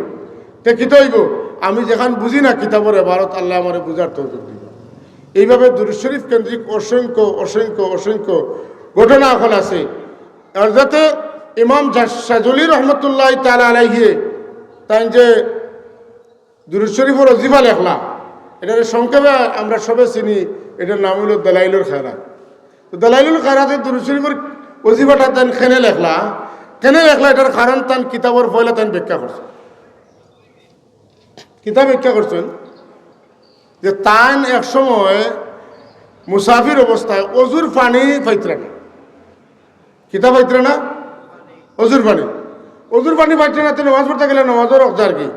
তে কিতা অইবো? আমি যেখান বুঝি না কিতাবর এবারত, আল্লায় আমারে বুঝার তৌফিক দিবা। এইভাবে দুরুদ শরীফ কেন্দ্রিক অসংখ্য, অসংখ্য, অসংখ্য ঘটনা অকল আছে। হযরতে ইমাম জা-, শাজুলি রহমতুল্লাহি তাআলা আলাইহি, তাইন যে দুরুদ শরীফর ওজিফা লেখলা, ইটারে সংক্ষেপে আমরা সবে চিনি, ইটার নাম অইলো দালাইলুল খায়রাত। তো দালাইলুল খায়রাতে দুরুদ শরীফর ওজিফাটা তাইন কেনে লেখলা, কেনে লেখলা, ইটার কারণ তান কিতাবর পয়লা তাইন ব্যাখ্যা করছইন। কিতা ব্যাখ্যা করছইন যে তাইন এক সময় মুসাফির অবস্থায় অজুর পানি পাইতরা না। কিতা পাইতরা না? অজুর পানি। অজুর পানি পাইতরা না, তে নমাজ পড়তা গেলে নমাজর অক্ত আর কি।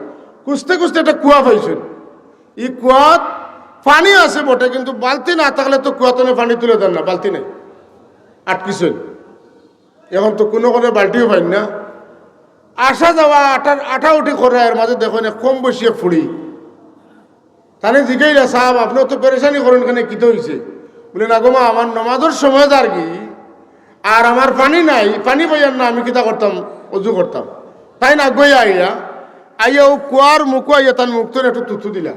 খুঁজতে খুঁজতে একটা কুয়া পাইছইন। ই কুয়াত পানি আছে বটে, কিন্তু বালতি না থাকলে তো কুয়া তনে পানি তুলে দেন না, বালতি নাই, আটকিছইন। এখন তো কুনু কুনু বালতিও পাইন না। আসা যাওয়া, আটা, আটা উঠি করে, এর মাঝে দেখইন এক কম বয়সী এক ফুড়ি। তানে জিগাইলা, "সাব, আপনে অত পেরেশানি করইন কেনে, কিতা অইছে?" বুলে, "না গো মা, আমার নমাজর সময় যারগি, আর আমার পানি নাই, পানি পাইয়ার না, আমি কিতা করতাম, অজু করতাম।" তাইন আগুয়াইয়া আইয়া, আইয়া অউ কুয়ার মুখো আইয়া তান মুখ তনে একটু থুথু দিলা।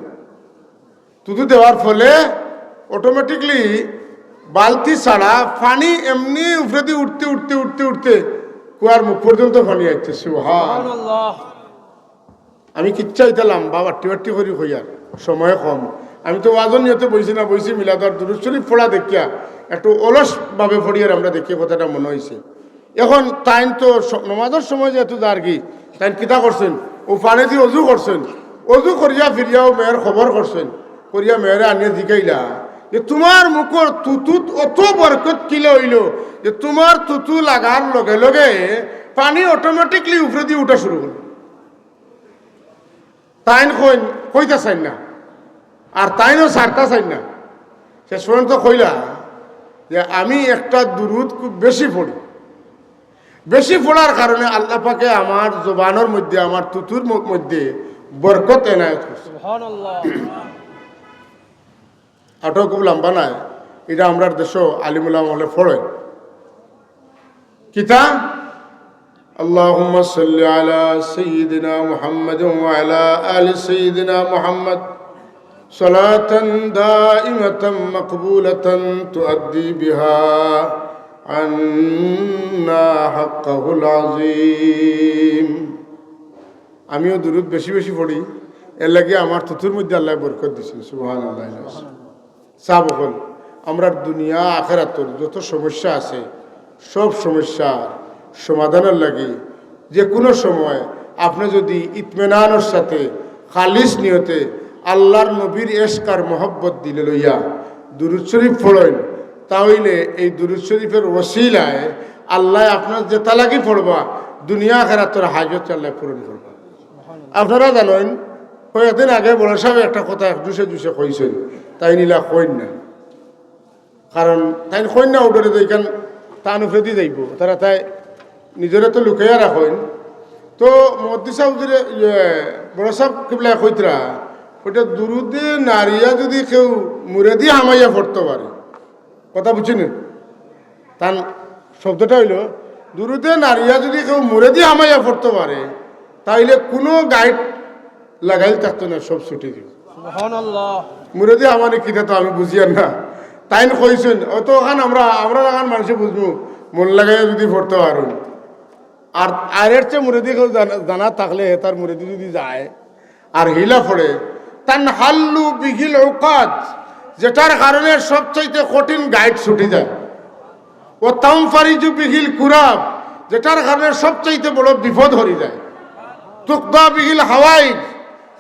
থুথু দেওয়ার ফলে automatically বালতি ছাড়া পানি এমনে উপরেদি উঠতে, উঠতে, উঠতে, উঠতে কুয়ার মুখ পর্যন্ত পানি আইছে। সুবহান। আমি কিচ্ছা ইতা লম্বা বাট্টি বাট্টি করি কইয়ার, সময় কম। আমি তো ওয়াজর নিয়তে বইছি না, বইছি মিলাদ আর দুরুদ শরীফ পড়া দেখিয়া, একটু অলস ভাবে পড়িয়ার আমরা দেখিয়া কথাটা মনো অইছে। এখন তাইন তো স-, নমাজর সময় যেহেতু যারগি, তাইন কিতা করছইন? অউ পানিদি অজু করছইন, অজু করিয়া ফিরিয়া অউ মেয়ের খবর করছইন, করিয়া মেয়েরে আনিয়া জিগাইলা যে, "তুমার মুখর থুথুত অত বরকত কিলা অইলো যে তুমার থুথু লাগার লগে লগে পানি automatically উপরেদি উঠা শুরু করলো?" তাইন কইন, কইতা চাইন না, আর তাইনও ছাড়তা চাইন না। শেষ পর্যন্ত কইলা যে, "আমি একটা দুরুদ খুব বেশি পড়ি, বেশি পড়ার কারণে আল্লাহ পাকে আমার জবানর মধ্যে, আমার থুথুর ম-, মধ্যে বরকত এনায়েত করছে। আরও খুব লম্বা নায়, ইটা আমরার দেশো আলিম উলামা অকলে পড়ে। কিতা? اللهم صل على سيدنا محمد وعلى آل سيدنا محمد صلاة دائمة مقبولة تؤدي بها عنا حقه العظيم. আমিও দুরুদ বেশি বেশি পড়ি, এর লাগি আমার থুথুর মধ্যে আল্লায় বরকত দিছইন। সুবহানাল্লাহ। সাব অকল, আমরার দুনিয়া আখেরাতর যত সমস্যা আছে, সব সমস্যার সমাধানর লাগি যে কুনু সময় আপনে যুদি ইতমিনানর সাথে খালিস নিয়তে আল্লার নবীর এশক আর মহব্বত দিলে লইয়া দুরুদ শরিফ পড়ইন, তা অইলে এই দুরুদ শরিফর ওসিলায় আল্লায় আপনার যেতা লাগি পড়বা, দুনিয়া আখেরাতর হাজত আল্লায় পূরণ করবা। আপনারা জানইন, কয়েকদিন আগে বড় সাবে একটা কথা এক জুশে জুশে কইছইন, তাইন ইলা কইন না। কারণ তাইন কইন না, অউ ডরে যে ইখান তান উপরেদি যাইবো, তারা তাই নিজরে তো লুকাইয়া রাখইন। তো মুহাদ্দিস সাব হুজুরে, ইয়ে, বড় সাব কিবলায় কইতরা, অইটা দুরুদে নারিয়া যুদি কেউ মুরেদি হামাইয়া পড়তো পারে, কথা বুঝছইন নি? তান শব্দটা অইলো, দুরুদে নারিয়া যুদি কেউ মুরেদি হামাইয়া পড়তো পারে, তাইলে কুনু গাইড লাগাইল থাকতো না, সব ছুটি দিবো। সুবহানাল্লাহ। মুরেদি হামানি কিতা তো আমি বুঝিয়ার না। তাইন কইছইন, অত অখান আমরা, আমরা লাখান মানষে বুঝমু, মন লাগাইয়া যুদি পড়তো পারইন। আর, আর এর চেয়ে মুরেদি কেউ জানা, জানা থাকলে, হে তার মুরেদি যুদি যায়, আর হিলা পড়ে, তানহাল্লু বিহিল উকাদ, যেটার কারণে সবচাইতে কঠিন গাইড ছুটি যায়। ও তানফারিজু বিহিল কুরাব, যেটার কারণে সবচাইতে বড় বিপদ হরি যায়। তুকদা বিহিল হাওয়াইজ,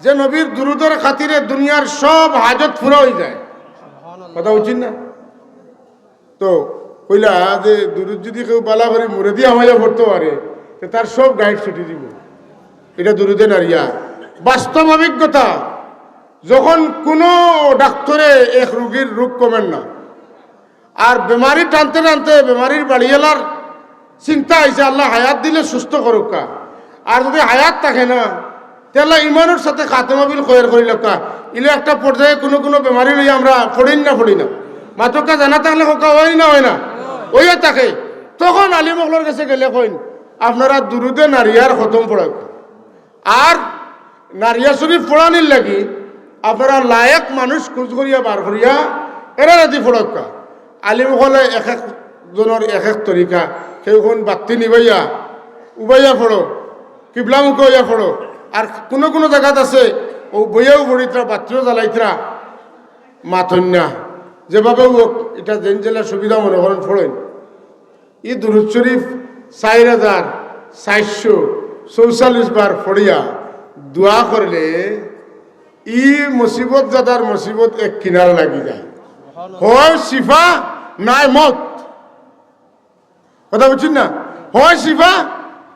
যে নবীর দুরুদর খাতিরে দুনিয়ার সব হাজত পুরা অই যায়। কথা বুঝছইন না? তো কইলা যে দুরুদ যুদি কেউ বালা করি মুরেদি হামাইয়া পড়তো পারে, তে তার সব গাইড ছুটি দিবো। ইটা দুরুদে নারিয়া। বাস্তব অভিজ্ঞতা, যখন কুনু ডাক্তরে এক রুগীর রোগ কমের না, আর বেমারি টানতে টানতে বেমারির বাড়িআলার চিন্তা আইছে, আল্লায় হায়াত দিলে সুস্থ করউক্কা, আর যুদি হায়াত থাকে না, তে আল্লায় ইমানর সাথে খাতেমা বিল খয়ের করিলউক্কা। ইলা একটা পর্যায়ে কুনু কুনু বেমারি লইয়া আমরা পড়ি না, পড়ি না, মাতউক্কা, জানা থাকলে কউক্কা, অয় না, অয় না, অইয়া থাকে। তখন আলিম অকলর গেছে গেলে কইন, আপনারা দুরুদে নারিয়ার খতম পড়উক্কা, আর নারিয়া শরিফ পড়ানির লাগি আপনারা লায়েক মানুষ খুজ করিয়া বার করিয়া এরারেদি পড়উক্কা। আলিম অকলে এক এক জনর এক এক তরিকা, কেউ কইন বাত্তি নিবাইয়া উবাইয়া পড়ো, কিবলামুখী অইয়া পড়ো। আর কুনু কুনু জাগাত আছে, অউ বইয়াউ পড়িতরা, বাত্তিও জ্বালাইতরা, মাতইন না। যেভাবে অউক, ইটা যেন যেলা সুবিধা মনে করইন পড়ইন। ই দুরুদ শরিফ চাইর হাজার চাইরশো চৌচল্লিশ বার পড়িয়া দোয়া করলে ই মুসিবত জাদার মুসিবত এক কিনারা লাগি যায়। হয় শিফা, নায় মউত। কথা বুঝছইন না? হয় শিফা,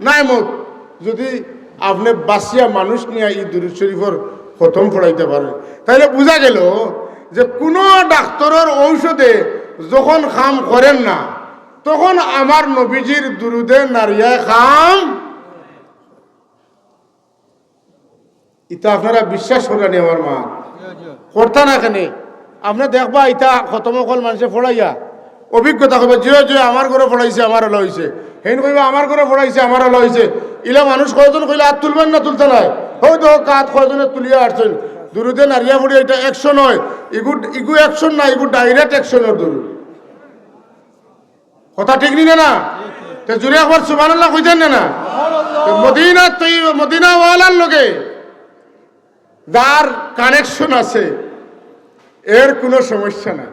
নায় মউত। যুদি আপনে বাচিয়া মানুষ নিয়া ই দুরুদ শরিফর খতম পড়াইতা পারইন, তাইলে বুঝা গেলো যে কুনু ডাক্তরর ঔষধে যখন কাম করের না, তখন আমার নবীজির দুরুদে নারিয়ায় কাম। ইতা আপনারা বিশ্বাস কররা নি আমার মা? করতা না কেনে? আপনে দেখবা, ইতা খতম অকল মানষে পড়াইয়া অভিজ্ঞতা কইবা, "জিও, জিও, আমার ঘরো পড়াইছে, আমার অলা অইছে।" হেইন কইবা, "আমার ঘরো পড়াইছে, আমার অলা অইছে।" ইলা মানুষ কয়জন কইলে আত তুলবা না তুলতা নায়? হউ দেখউক্কা, আত কয়জনে তুলিয়া আরছইন। দুরুদে নারিয়া পড়িয়া ইটা action অয়, ইগু, ইগু action না, ইগু direct actionর দুরুদ। কথা ঠিক নি না, না? তে জুরে একবার সুবহানাল্লাহ কইতা নি না, না? তে মদিনা তৈয়ব, মদিনাওয়ালার লগে যার connection আছে, এর কুনু সমস্যা নাই।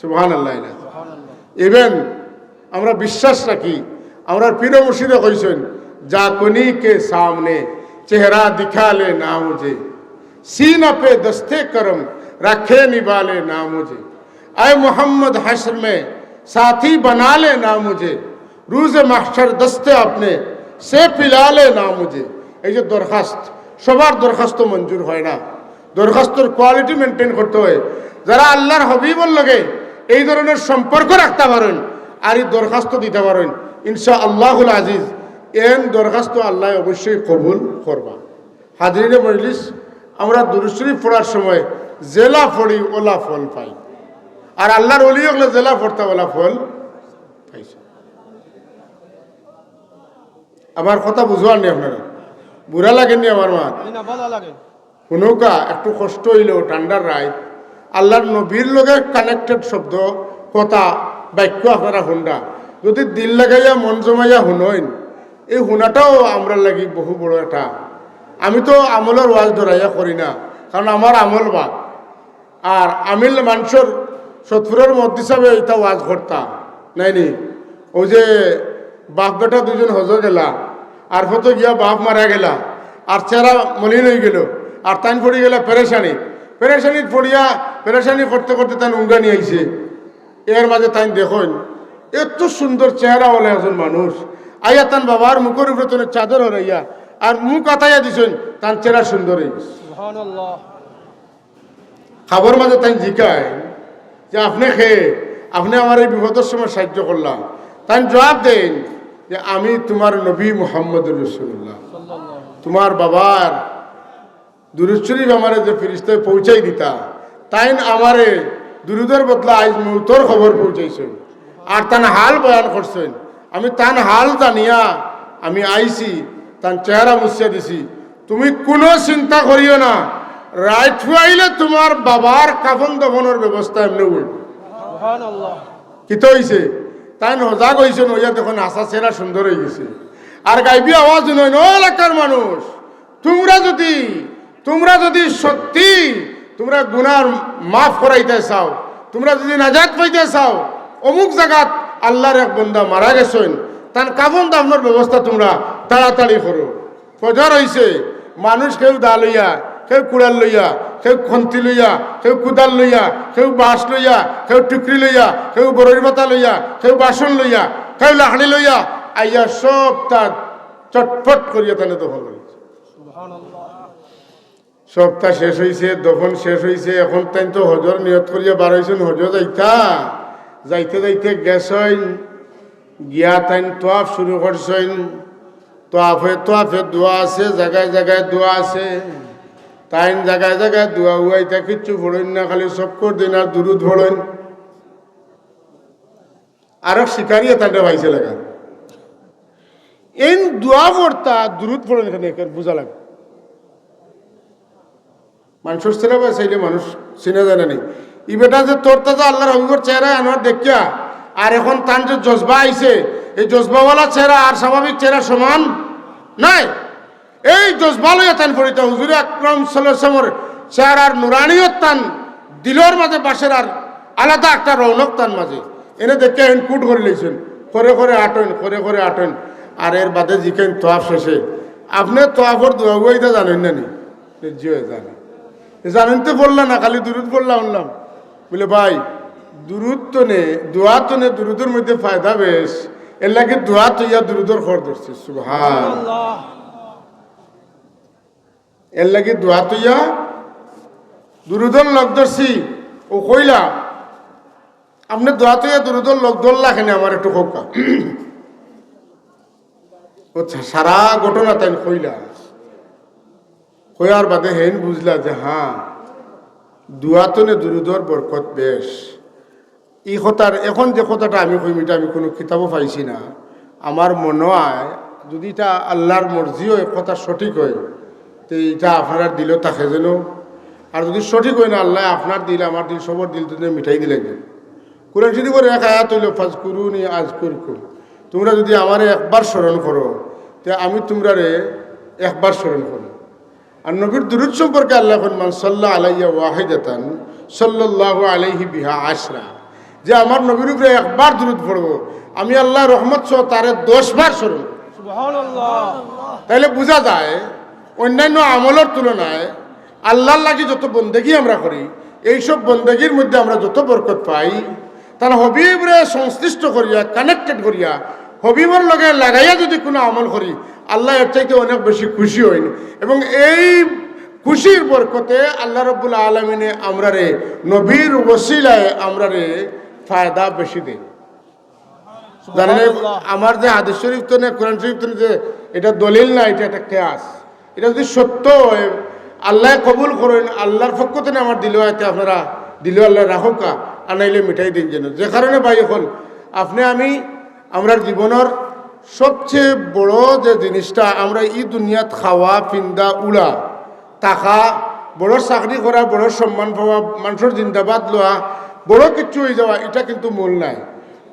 সুবহানাল্লাহ। Even আমরা বিশ্বাস রাখি, আমরার পীর মুর্শিদে কইছইন, "जा कोनी के सामने चेहरा दिखा ले ना मुझे, सीना पे दस्ते करम रखे निभा ले ना मुझे।" اے محمد حشر میں ساتھی بنا لے نا مجھے، روز محشر دست اپنے سے پلا لے نا مجھے۔ এই যে দরখাস্ত, সবার দরখাস্ত মঞ্জুর হয় না, দরখাস্তর quality maintain করতে হয়। যারা আল্লাহর হাবিবর লগে এই ধরনের সম্পর্ক রাখতে পারেন আর এই দরখাস্ত দিতে পারেন, ইনশা আল্লাহুল আজিজ, এন দরখাস্ত আল্লায় অবশ্যই কবুল করবা। হাজিরিনে মজলিস, আমরা দুরুদ শরিফ পড়ার সময় যেলা পড়ি অলা ফল পাই, আর আল্লার অলি অকলে যেলা পড়তা অলা ফল পাইছে। আমার কথা বুঝার নি আপনারা? বুড়া লাগেননি আমার মাত? হুনউক্কা, একটু কষ্ট অইলেও ঠান্ডার রাইত, আল্লার নবীর লগে কানেক্টেড শব্দ, কথা, বাক্য আপনারা হুনরা। যদি দিল লাগাইয়া মন জমাইয়া হুনইন, এই হুনাটাও আমরার লাগি বহু বড় একটা। আমি তো আমলর ওয়াজ ডরাইয়া করি না, কারণ আমার আমল বাদ। আর আমিল মানষর সতপুরর মহাদ্দিস সাবে ইতা ওয়াজ করতা, নায়নি? অউ যে বাপ বেটা দুইজন হজো গেলা, আর ফতো গিয়া বাপ মারা গেলা, আর চেহারা মলিন অইগেলো, আর তাইন পড়ি গেলা পেরেশানিত। পেরেশানিত পড়িয়া, পেরেশানি করতে করতে তাইন উঙ্গানি আইছে। এর মাঝে তাইন দেখইন, এত সুন্দর চেহারাওয়ালা একজন মানুষ, আইয়া তান বাবার মুখর উপরে তনে চাদর হরাইয়া, আর মুখ আতাইয়া দিছইন, তান চেহারা সুন্দর অইগেছে। খাবর মাঝে তাইন জিকাইন যে, "আপনে কে? আপনে আমার এই বিপদর সময় সাহায্য করলা।" তাইন জবাব দেইন যে, "আমি তুমার নবী মুহাম্মদুর রাসূলুল্লাহ।" তুমার বাবার দুরুদ শরিফ আমারে যে ফিরিস্তায় পৌঁছাই দিতা, তাইন আমারে দুরুদর বদলা আইজ মউতর খবর পৌঁছাইছইন। আর তান হাল বয়ান করছইন। আমি তান হাল জানিয়া আমি আইছি, তান চেহারা মুছিয়া দিছি। তুমি কুনু চিন্তা করিও না, রাইত ফুয়াইলে তুমার বাবার কাফন দফনর ব্যবস্থা এমনে অইবো। কিতা অইছে? তাইন হজাগ অইছইন, অইয়া দেখইন হাছা চেহারা সুন্দর অইগেছে। আর গাইবি আওয়াজ হুনইন, "ও এলাকার মানুষ, তুমরা যুদি, তুমরা যুদি সত্যি তুমরা গুনার মাফ করাইতায় চাও, তুমরা যুদি নাজাত পাইতায় চাও, অমুক জাগাত আল্লার এক বন্দা মারা গেছইন, তান কাফন দাফনর ব্যবস্থা তুমরা তাড়াতাড়ি করো।" ফজর অইছে, মানুষ কেউ দা লইয়া, কেউ কুড়াল লইয়া, কেউ খন্তি লইয়া, কেউ কুদাল লইয়া, কেউ বাঁশ লইয়া, কেউ টুকরি লইয়া, কেউ বড়ইর পাতা লইয়া, কেউ বাসন লইয়া, কেউ লাকড়ি লইয়া, আইয়া সবতা চটফট করিয়া তানে দফন করিছে। সবতা শেষ অইছে, দফন শেষ অইছে, এখন তাইন তো হজর নিয়ত করিয়া বার অইছইন, হজো যাইতা, যাইতে যাইতে গেছইন, গিয়া তাইন তোয়াফ শুরু করছইন। তোয়াফে, তোয়াফে দোয়া আছে, জাগায় জাগায় দোয়া আছে। তাইন জাগায় জাগায় দোয়া উয়াইতা কিচ্ছু পড়ইন না, খালি চক্কর দেইন আর দুরুদ পড়ইন। আরক শিকারিয়ে তানরে পাইছে লাগা। এইন দোয়া পড়তা, দুরুদ পড়ইন কেনে, কেনে বুঝা লাগে। মানষর চেহারা বা চাইলে মানুষ চিনা যায় না নি। ই বেটা যে তরতাজা আল্লার হাবিবর চেহারা আনোয়ার দেখিয়া, আর এখন তান যে জজবা আইছে, এই জজবাওয়ালা চেহারা আর স্বাভাবিক চেহারা সমান নায়। এই জজবা লইয়া তান পড়িতা, হুজুরে আকরাম সাল্লাল্লাহু আলাইহি ওয়াসাল্লামর চেহারার নুরানিয়ত তান দিলর মাঝে বাসের আর আলাদা একটা রৌনক তান মাঝে। এনে দেখে হেন কুট করি লইছইন, করে করে আটইন, করে করে আটইন। আর এর বাদে জিকাইন তোয়াফ শেষে, "আপনে তোয়াফর দোয়া উয়াইতা জানইন না নি?" "জি অয় জানি।" "জানইন তো পড়লা না, খালি দুরুদ পড়লা হুনলাম।" বলে, "ভাই, দুরুদ তনে, দোয়া তনে দুরুদর মধ্যে ফায়দা বেশ, এর লাগি দোয়া তইয়া দুরুদর খর ধরছি।" সুবহান। এর লাগি দোয়া তইয়া দুরুদর লগ ধরছি। অউ কইলা, "আপনে দোয়া তইয়া দুরুদর লগ ধরলা কেনে, আমার একটু কউক্কা।" অউ সারা ঘটনা তাইন কইলা। কইয়ার বাদে হেইন বুঝলা যে, হ্যাঁ, দোয়া তনে দুরুদর বরকত বেশ। ই কথার, এখন যে কথাটা আমি কইমু, ইটা আমি কুনু কিতাবো পাইছি না। আমার মনো অয়, যুদি ইটা আল্লার মর্জি অয়, কথা সঠিক অয়, তে ইটা আপনারার দিলো থাকে যেন। আর যুদি সঠিক অয় না, আল্লায় আপনার দিল, আমার দিল, সবর দিল তনে মিটাই দিলাইন। কুরআন শরিফর এক আয়াত অইলো, "ফাজকুরুনি আজকুরকুম।" তুমরা যুদি আমারে একবার স্মরণ করো, তে আমি তুমরারে একবার স্মরণ করমু। আর নবীর দুরুদ সম্পর্কে আল্লায় কইন, "মান সাল্লা আলাইয়া ওয়াহিদাতান সাল্লাল্লাহু আলাইহি বিহা আশরা।" যে আমার নবীর উপরে একবার দুরুদ পড়বো, আমি আল্লায় রহমত সহ তারে দশ বার স্মরণ করমু। সুবহানাল্লাহ। তাইলে বুঝা যায়, অন্যান্য আমলর তুলনায় আল্লার লাগি যত বন্দেগি আমরা করি, এইসব বন্দেগির মধ্যে আমরা যত বরকত পাই, তান হবিবরে সংশ্লিষ্ট করিয়া, কানেক্টেড করিয়া, হবিবর লগে লাগাইয়া যুদি কুনু আমল করি, আল্লায় এর চাইতে অনেক বেশি খুশি অইন। এবং এই খুশির বরকতে আল্লাহ রাব্বুল আলামিনে আমরারে, নবীর ওসিলায় আমরারে ফায়দা বেশি দেইন। জানেন, আমার যে হাদিস শরীফ তো না, কোরআন শরীফ তো না, যে এটা দলিল না, এটা একটা কিয়াস। এটা যদি সত্য হয়, আল্লায় কবুল করইন, আল্লার পক্ষ তনে আমার দিলো আইতে আপনারা দিলো আল্লায় রাখউক্কা, আর নাইলে মিটাই দিন যেন। যে কারণে ভাই, অখন আপনে আমি আমরার জীবনর সবচেয়ে বড় যে জিনিসটা, আমরা ই দুনিয়াত খাওয়া, ফিন্দা, উড়া, থাকা, বড় চাকরি করা, বড় সম্মান পাওয়া, মানষর জিন্দাবাদ লওয়া, বড় কিচ্ছু অইযাওয়া, ইটা কিন্তু মূল নায়।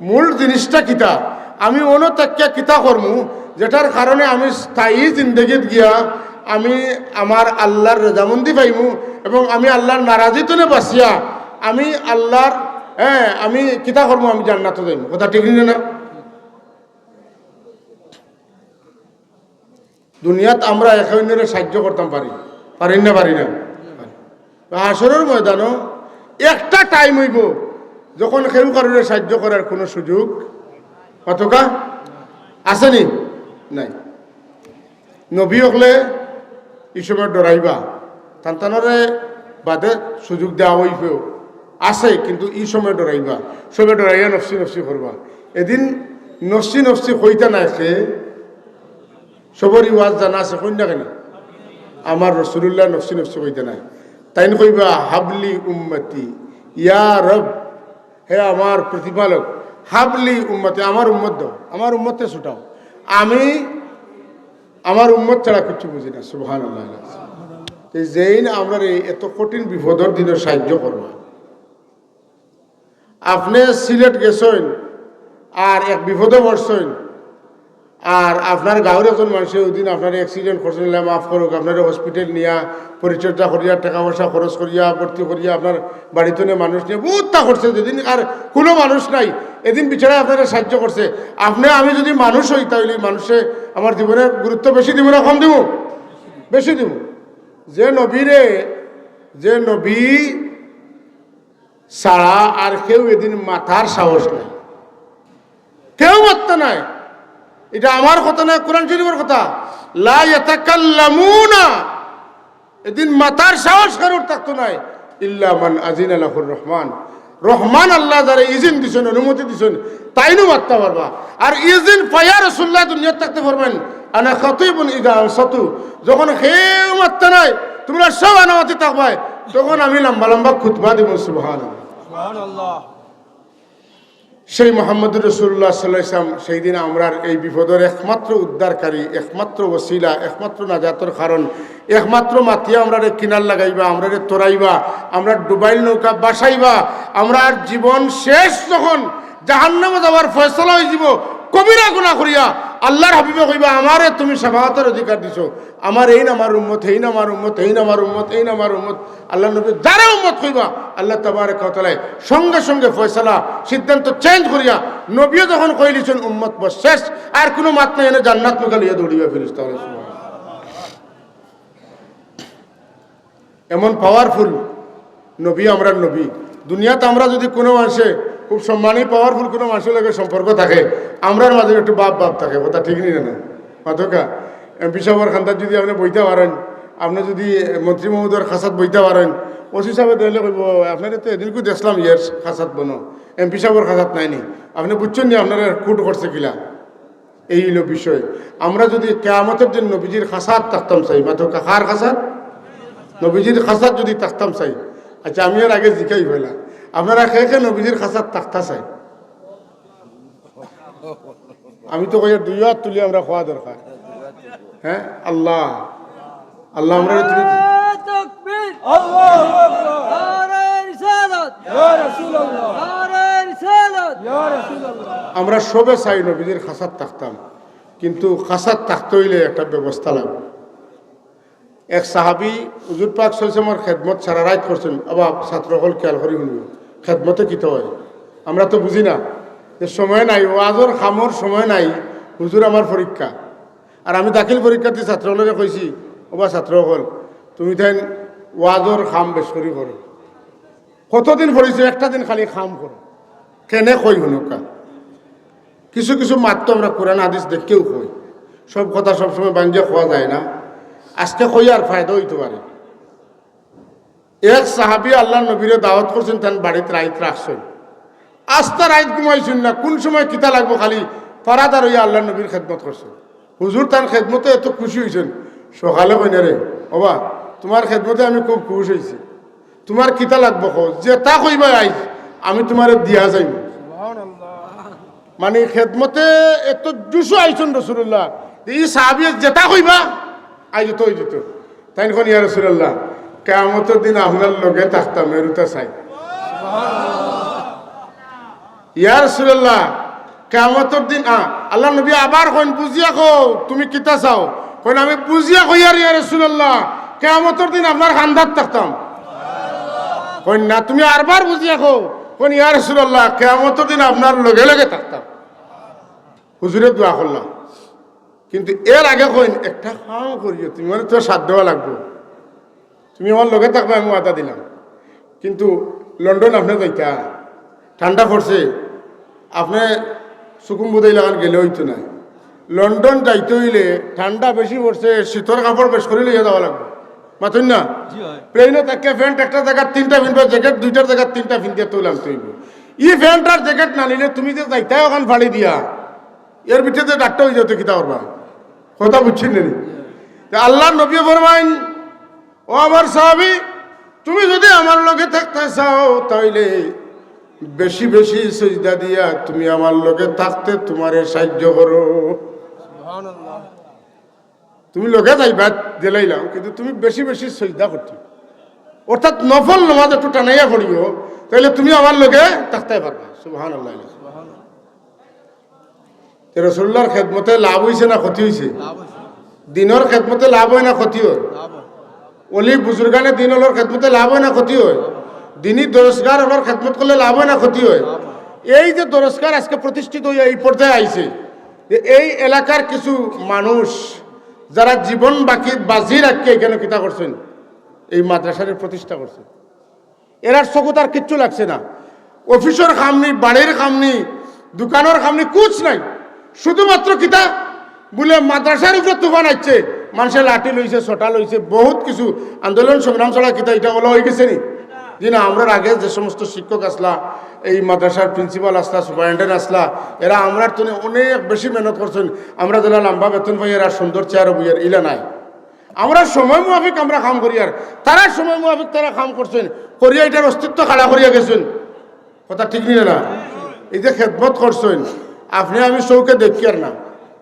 মূল জিনিসটা কিতা? আমি অনো থাকিয়া কিতা করমু, যেটার কারণে আমি স্থায়ী জিন্দেগিত গিয়া আমি আমার আল্লার রেজামন্দি পাইমু এবং আমি আল্লার নারাজি তনে বাচিয়া আমি আল্লার, হ্যাঁ, আমি কিতা করমু, আমি জান্নাতো যাইমু। কথা ঠিক নি না? দুনিয়াত আমরা একে অইন্যরে সাইয্য করতাম পারি, পারি না, পারি না? তো হাশরর ময়দানো একটা টাইম অইবো, যখন কেউ কারোরে সাইয্য করার কুনু সুযোগ, কতকা আছে নি? নাই। নবী অকলে ই সময় ডরাইবা, তান তানরে বাদে সুযোগ দেওয়া অইবো, আছে, কিন্তু ই সময় ডরাইবা, সবে ডরাইয়া নফসি নফসি করবা। এদিন নফসি নফসি কইতা নায়, সে সবরই ওয়াজ জানা আছে, কইন না কেনে? আমার রাসুলুল্লাহ নফসি নফসি কইতা নায়। তাইন কইবা, "হাবলি উম্মতি, ইয়া রব, হে আমার প্রতিপালক, হাবলি উম্মতি, আমার উম্মত দাও, আমার উম্মতরে ছুটাও, আমি আমার উম্মত ছাড়া কিচ্ছু বুঝি না।" সুবহানাল্লাহ। তো যেইন আমরারে এত কঠিন বিপদর দিনো সাইয্য করবা, আপনে সিলেট গেছইন আর এক বিপদো পড়ছইন, আর আপনার গাঁওর একজন মানষে ওইদিন আপনারে accident করছইন, আল্লায় মাফ করউক, আপনারে হসপিটাল নিয়া পরিচর্যা করিয়া, টেকা পয়সা খরচ করিয়া, ভর্তি করিয়া, আপনার বাড়ি তনে মানুষ নিয়া বউততা করছে, যেদিন আর কুনু মানুষ নাই, এদিন বিচারায় আপনারে সাইয্য করছে। আপনে আমি যুদি মানুষ অই, তাইলে মানষে আমার জীবনে গুরুত্ব বেশি দিবো না কম দিবো? বেশি দিবো। যে নবীরে, যে নবী ছাড়া আর কেউ এদিন মাতার সাহস নাই, কেউ মাততা নায়। ইটা আমার কথা নায়, কোরআন শরীফর কথা। লা ইয়াতাকাল্লামুনা, এদিন মাতার সাহস কারোর থাকতো নায়। ইল্লা মান আজিনা লাহুর রহমান, রহমান আল্লায় যারে ইজিন দিছইন, অনুমতি দিছইন, তাইনউ মাততা পারবা। আর ইজিন পাইয়া রাসুলুল্লায় দুনিয়াত থাকতে ফরমাইন, "আনা খাতিবুন ইদা আনসাতু", যখন কেউ মাততা নায়, তুমরা সব আনামাতি থাকবায়, তখন আমি লম্বা লম্বা খুতবা দিমু। সুবহানাল্লাহ। সুবহানাল্লাহ। সেই মুহাম্মদুর রাসুলুল্লাহ সাল্লাল্লাহু আলাইহি ওয়াসাল্লাম সেই দিন আমরার এই বিপদর একমাত্র উদ্ধারকারী, একমাত্র ওসিলা, একমাত্র নাজাতর কারণ, একমাত্র মাতিয়া আমরারে কিনার লাগাইবা, আমরারে তরাইবা, আমরার ডুবাইল নৌকা বাসাইবা, আমরার জীবন শেষ যখন জাহান্নামো যাওয়ার ফয়সালা অইযিবো, কবিরা গুনা করিয়া আল্লার হাবিবে কইবা, "আমারে তুমি শাফাআতর অধিকার দিছো, আমার এইন আমার উম্মত, এইন আমার উম্মত, এইন আমার উম্মত, এইন আমার উম্মত।" আল্লার নবী যারে উম্মত কইবা, আল্লাহ তাবারাকা ওয়া তাআলায় সঙ্গে সঙ্গে ফয়সালা, সিদ্ধান্ত change করিয়া নবীয়ে যখন কইলিছইন উম্মত বস শেষ, আর কুনু মাত নাই, এনে জান্নাত মুখা লইয়া দৌড়িবা ফিরিস্তা অকলে। সুবহানাল্লাহ। এমন powerful নবী, আমরার নবী। দুনিয়াত আমরা যুদি কুনু মানষে, খুব সম্মানী powerful কুনু মানষর লগে সম্পর্ক থাকে, আমরার মাঝে একটু ভাব ভাব থাকে, কথা ঠিক নি না? মাতউক্কা, এমপি সাবর কান্দাত যুদি আপনে বইতা পারইন, আপনে যুদি মন্ত্রী মহোদয়র কাছাত বইতা পারইন, ওসি সাবে দেখলে কইবো, "আপনারে তো এদিনকু দেখলাম ইয়ার কাছাত বনো, এমপি সাবর কাছাত নাইনি, আপনে বুঝছইন নি আপনারে recruit করছে কিলা?" এই অইলো বিষয়। আমরা যুদি কিয়ামতর দিন নবীজির কাছাত থাকতাম চাই, মাতউক্কা, কার কাছাত? নবীজির কাছাত যুদি থাকতাম চাই। আচ্ছা, আমি এর আগে জিকাই অইলা, আপনারা কে কে নবীজির কাছাত থাকতা চাই? আমি তো কই, দুই আত তুলি আমরা কওয়া দরকার। হ্যাঁ, আল্লাহ, আল্লাহ, আমরা তুমি নারায়ে তাকবীর। আল্লাহু আকবার। নারায়ে রিসালাত। ইয়া রাসূলুল্লাহ। নারায়ে রিসালাত। ইয়া রাসূলুল্লাহ। আমরা সবে চাই নবীজির কাছাত থাকতাম, কিন্তু কাছাত থাকতে অইলে একটা ব্যবস্থা লাগবো। এক সাহাবী হুজুর পাক সাল্লাল্লাহু আলাইহি ওয়াসাল্লামর খেদমত সারা রাইত করছইন। অবা ছাত্র অকল খেয়াল করি হুনবো, খেদমতে কিতা অয়? আমরা তো বুঝি না, যে সময় নাই, ওয়াজর কামর সময় নাই, হুজুর আমার পরীক্ষা। আর আমি দাখিল পরীক্ষার্থী ছাত্র অকলরে কইছি, "অবা ছাত্র অকল, তুমি তাইন ওয়াজর কাম বেশ করি করো।" কতদিন পড়িছো, একটা দিন খালি কাম করো। কেনে কই হুনউক্কা। কিছু কিছু মাত তো আমরা কোরআন হাদিস দেখিয়াউ কই, সব কথা সবসময় ভাঙ্গিয়া কওয়া যায় না। আজকে কইয়ার ফায়দা অইতো পারে। এক সাহাবী আল্লার নবীরে দাওয়াত করছইন, তান বাড়িত রাইত রাখছইন। আস্তা রাইত ঘুমাইছইন না, কুন সময় কিতা লাগবো, খালি ফারাদার অইয়া আল্লার নবীর খেদমত করছইন। হুজুর তান খেদমতে এত খুশি অইছইন, সকালে কইন, "রে ওবা, তুমার খেদমতে আমি খুব খুশ অইছি, তুমার কিতা লাগবো কও, যেতা কইবায় আইজ আমি তুমারে দিয়া যাইমু।" মানে, খেদমতে এত জুশো আইছইন রাসুলুল্লাহ, ই সাহাবিয়ে যেতা কইবা, আইজ তো অই দিত। তাইন কইন, "ইয়া রাসুলুল্লাহ, কিয়ামতর দিন আপনার লগে থাকতাম, এরুতা চাই।" ইয়া রাসুলুল্লাহ, কিয়ামতর দিন, আ, আল্লার নবী আবার কইন, "বুঝিয়া কও, তুমি কিতা চাও?" কইন, "আমি বুঝিয়া কইয়ার, ইয়া রাসুলুল্লাহ, কিয়ামতর দিন আপনার কান্দাত থাকতাম।" কইন, "না, তুমি আরবার বুঝিয়া কও।" কইন, "ইয়া রাসুলুল্লাহ, কিয়ামতর দিন আপনার লগে লগে থাকতাম।" হুজুরে দোয়া করলা, কিন্তু এর আগে কইন, "একটা কাম করিও, তুমি মানে তো সাথ দেওয়া লাগবো, তুমি আমার লগে থাকবায়, আমি ওয়াদা দিলাম, কিন্তু লন্ডন আপনে যাইতা, ঠান্ডা পড়ছে, আপনে সুকুম বুদাই লাগান গেলে অইতো নায়। লন্ডন যাইতে অইলে ঠান্ডা বেশি পড়ছে, শীতর কাপড় বেশ করি লইয়া যাওয়া লাগবো।" মাতইন না? জি অয়। প্লেনো থাকিয়া প্যান্ট একটা জাগাত তিনটা ফিনবা, জ্যাকেট দুইটার জাগাত তিনটা ফিন্দিয়া তুলাম তুইব। ই প্যান্ট আর জ্যাকেট না নিলে তুমি যে যাইতায় অখান ফাড়ি দিয়া, এর ভিতরে যে ডাক্তার অই যাইতে কিতা করবা? কথা বুঝছইন নি? তে আল্লার নবী ফরমাইন, "ও আমার সাহাবী, তুমি যদি আমার লগে থাকতে চাও, তাইলে বেশি বেশি সইজদা দিয়া তুমি আমার লগে থাকতে তুমারে সাহায্য করো।" তুমি লগে যাইবা, দিলাইলাম, কিন্তু তুমি বেশি বেশি সইজদা করতে, অর্থাৎ নফল নামাজ একটু টানাইয়া পড়িও, তাইলে তুমি আমার লগে থাকতে পারবা। সুবহানাল্লাহ। তে রাসুলুল্লাহর খেদমতে লাভ অইছে না ক্ষতি অইছে? লাভ অইছে। দিনর খেদমতে লাভ অয় না ক্ষতি অয়? লাভ অয়। অলি বুজুর্গানে দিন অকলর খেদমতে লাভ অয় না ক্ষতি অয়? দিনী দরসগার অকলর খেদমত করলে লাভ অয় না ক্ষতি অয়? লাভ অয়। এই যে দরসগার আজকে প্রতিষ্ঠিত অইয়া এই পর্যায়ে আইছে, যে এই এলাকার কিছু মানুষ যারা জীবন বাকি, বাজি রাখিয়া ইখানো কিতা করছইন, এই মাদ্রাসারে প্রতিষ্ঠা করছইন। এরার চকুত আর কিচ্ছু লাগছে না। অফিসর কাম নি, বাড়ির কাম নি, দোকানর কাম নি, কুছ নাই। শুধুমাত্র কিতা বুলে মাদ্রাসার উপরে তুফান আইছে, মানষে লাঠি লইছে, সোটা লইছে, বহুত কিছু আন্দোলন সংগ্রাম ছাড়া কিতা ইটা অলা অইগেছে নি? জি না, আমরার আগে যে সমস্ত শিক্ষক আছলা, এই মাদ্রাসার প্রিন্সিপাল আছলা, সুপারিনটেন্ডেন্ট আছলা, এরা আমরার তনে অনেক বেশি মেহনত করছইন। আমরা যেলা লাম্বা বেতন পাইয়ার আর সুন্দর চেয়ারো বইয়ার, ইলা নায়। আমরা সময় মুয়াফিক আমরা কাম করিয়ার, তারা সময় মুয়াফিক তারা কাম করছইন, করিয়া ইটার অস্তিত্ব খাড়া করিয়া গেছইন। কথা ঠিক নি না? এই যে খেদমত করছইন, আপনে আমি চউখে দেখিয়ার না,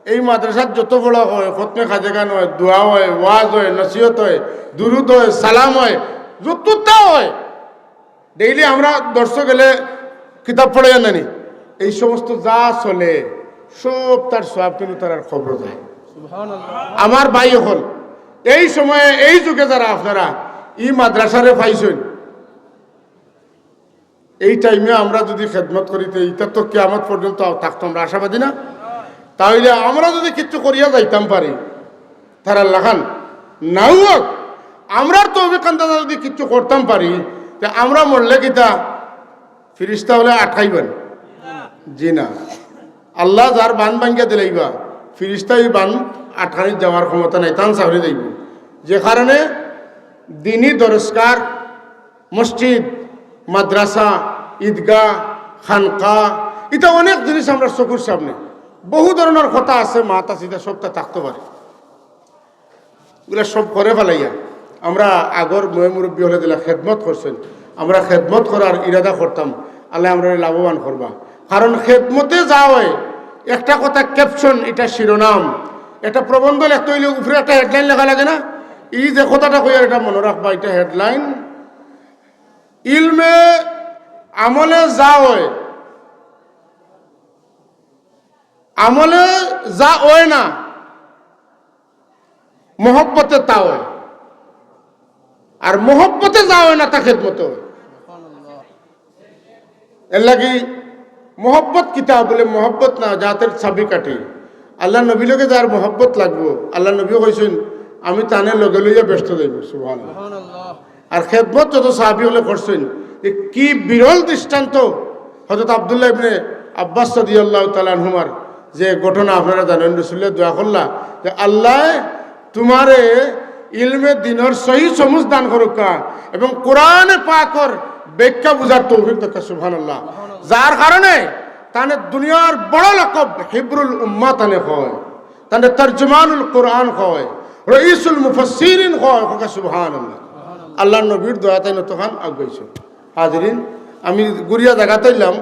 এই মাদ্রাসাত যত পড়া অয়, খতমে খাজেগান অয়, দোয়া অয়, ওয়াজ অয়, নসিহত অয়, দুরুদ অয়, সালাম অয়, যততা অয়, ডেইলি আমরা দরসো গেলে কিতাব পড়াইয়া নানি, এই সমস্ত যা চলে, সব তার সওয়াব কিন্তু তারার কবরো যায়। সুবহানাল্লাহ। আমার ভাই অকল, এই সময়ে, এই যুগে যারা আপনারা ই মাদ্রাসারে পাইছইন, এই টাইমে আমরা যদি খেদমত করি, তে ইটা তো কিয়ামত পর্যন্ত থাকতো, আমরা আশাবাদী না? তাইলে আমরা যদি কিচ্ছু করিয়া যাইতাম পারি, তারার লাখান নাও অউক, আমরার তৌফিক আন্দাজে যদি কিচ্ছু করতাম পারি, তে আমরা মরলে কিতা ফিরিস্তা অকলে আটকাইবা নি? জি না। আল্লায় যার বান ভাঙ্গিয়া দিলাইবা, ফিরিস্তায় ই বান আটকানিত যাওয়ার ক্ষমতা নাই, তান চাকরি যাইব। যে কারণে দিনী দরসগার, মসজিদ, মাদ্রাসা, ঈদগাহ, খানকা, ইতা অনেক জিনিস আমরার চকুর সামনে। বহু ধরনর কথা আছে, মাত আছে, ইতা সবতা থাকতো পারে। ইগুলা সব করে ফালাইয়া আমরা আগর ময়-মুরব্বি অকলে যেলা খেদমত করছইন, আমরা খেদমত করার ইরাদা করতাম, আল্লায় আমরারে লাভবান করবা। কারণ খেদমতে যা অয়, একটা কথা caption, ইটা শিরোনাম, একটা প্রবন্ধ লেখতে অইলে উপরে একটা headline লেখা লাগে না? ই যে কথাটা কইয়ার, ইটা মনো রাখবা, ইটা headline। ইলমে আমলে যা অয়, আমলে যা অয় না, মহব্বতে তা অয়, আর মহব্বতে যা অয় না, তা খেদমতে অয়। এর লাগি মহব্বত কিতা বুলে, মহব্বত না, জাতের চাবি কাঠি। আল্লার নবীর লগে যার মহব্বত লাগবো, আল্লার নবীয়ে কইছইন, "আমি তানে লগে লইয়া বেহেস্তো যাইমু।" সুবহানাল্লাহ। সুবহানাল্লাহ। আর খেদমত যত সাহাবী অকলে করছইন, যে কি বিরল দৃষ্টান্ত। হযরত আব্দুল্লাহ ইবনে আব্বাস রাদিয়াল্লাহু তাআলা আনহুমার যে ঘটনা আপনারা জানইন, রাসুলে দোয়া করলা যে, "আল্লায় তুমারে ইলমে দ্বীনর সহি সমুজ দান করউক্কা এবং কোরআনে পাকর ব্যাখ্যা বুঝার তৌফিক দেউক্কা, সুবহানাল্লাহ। যার কারণে তানে দুনিয়ার বড় লকব হিবরুল উম্মাহ তানে কয়, তানে তর্জমানুল কোরআন কয়, রইসুল মুফাসসিরিন কয়, কউক্কা সুবহানাল্লাহ। আল্লাহর নবীর দয়াত তাইন অতখান আগুয়াইছইন। হাজিরিন, আমি ঘুরিয়া জাগাত আইলাম,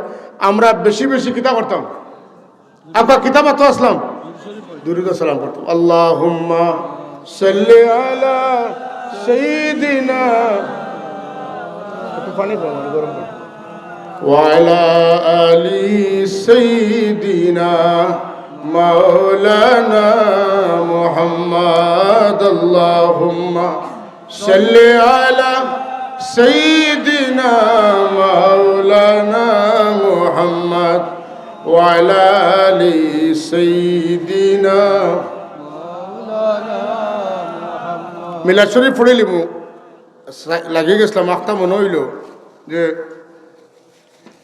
আমরা বেশি বেশি কিতা করতাম? আব্বা কিতা মাতো আছলাম, দুরুদ সালাম পড়তাম। আল্লাহুম্মা সাল্লি আলা সাইয়্যিদিনা, একটু পানি খাও, আমি গরম করি। ওয়া আলা আলি সাইয়্যিদিনা মাওলানা মুহাম্মদ। আল্লাহুম্মা সাল্লি আলা সাইয়্যিদিনা মাওলানা মুহাম্মদ ওয়া আলা আলি সাইয়্যিদিনা। মিলাদ শরীফ পড়িলিমু, লাগি গেছলাম, আখতা মনো অইলো যে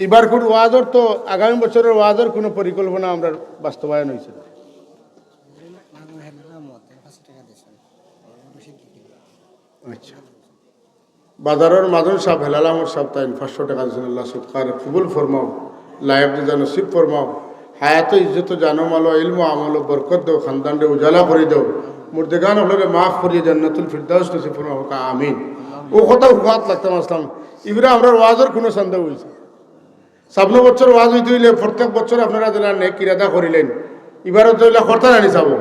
ইবার কুন ওয়াজর তো, আগামী বছরর ওয়াজর কুনু পরিকল্পনা আমরার বাস্তবায়ন অইছে না। আচ্ছা। বাজারর মাজন সাব, হেলাল আহমদ সাব, তাইন পাঁচশো টেকা দিছইন। আল্লাহ সদকারে কবুল ফরমাও, লাইফ রুজি নসিব ফরমাও। হায়াতো ইজ্জতো জানো মালো, ইলমো আমলো বরকত দেও, খানদানরে উজালা করি দেও, মুর্দেগান অকলরে মাফ করিয়া জান্নাতুল ফিরদাউস নসিব ফরমাও, কউক্কা আমিন। অউ কথা কওয়াত লাগতাম আছলাম, ইবারও আমরার ওয়াজর কুনু চান্দা অইছে? ছাপ্পান্ন বছর ওয়াজ অইতে অইলে প্রত্যেক বছর আপনারা যেলা নেক ইরাদা করিলাইন, ইবারও তো ইলা করতা নানি চাবো।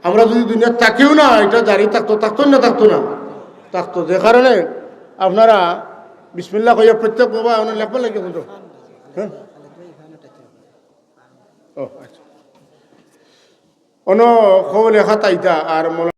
আমরা যুদি দুনিয়াত থাকিও না, ইটা জারি থাকতো, থাকতো না, থাকতো না, থাকতো। যে কারণে আপনারা বিসমিল্লাহ কইয়া প্রত্যেক বাবা অনো লেখবার লাগি বলতো। হ্যাঁ? ও, আচ্ছা। অনো কও লেখা তাইতা আর মৌলানা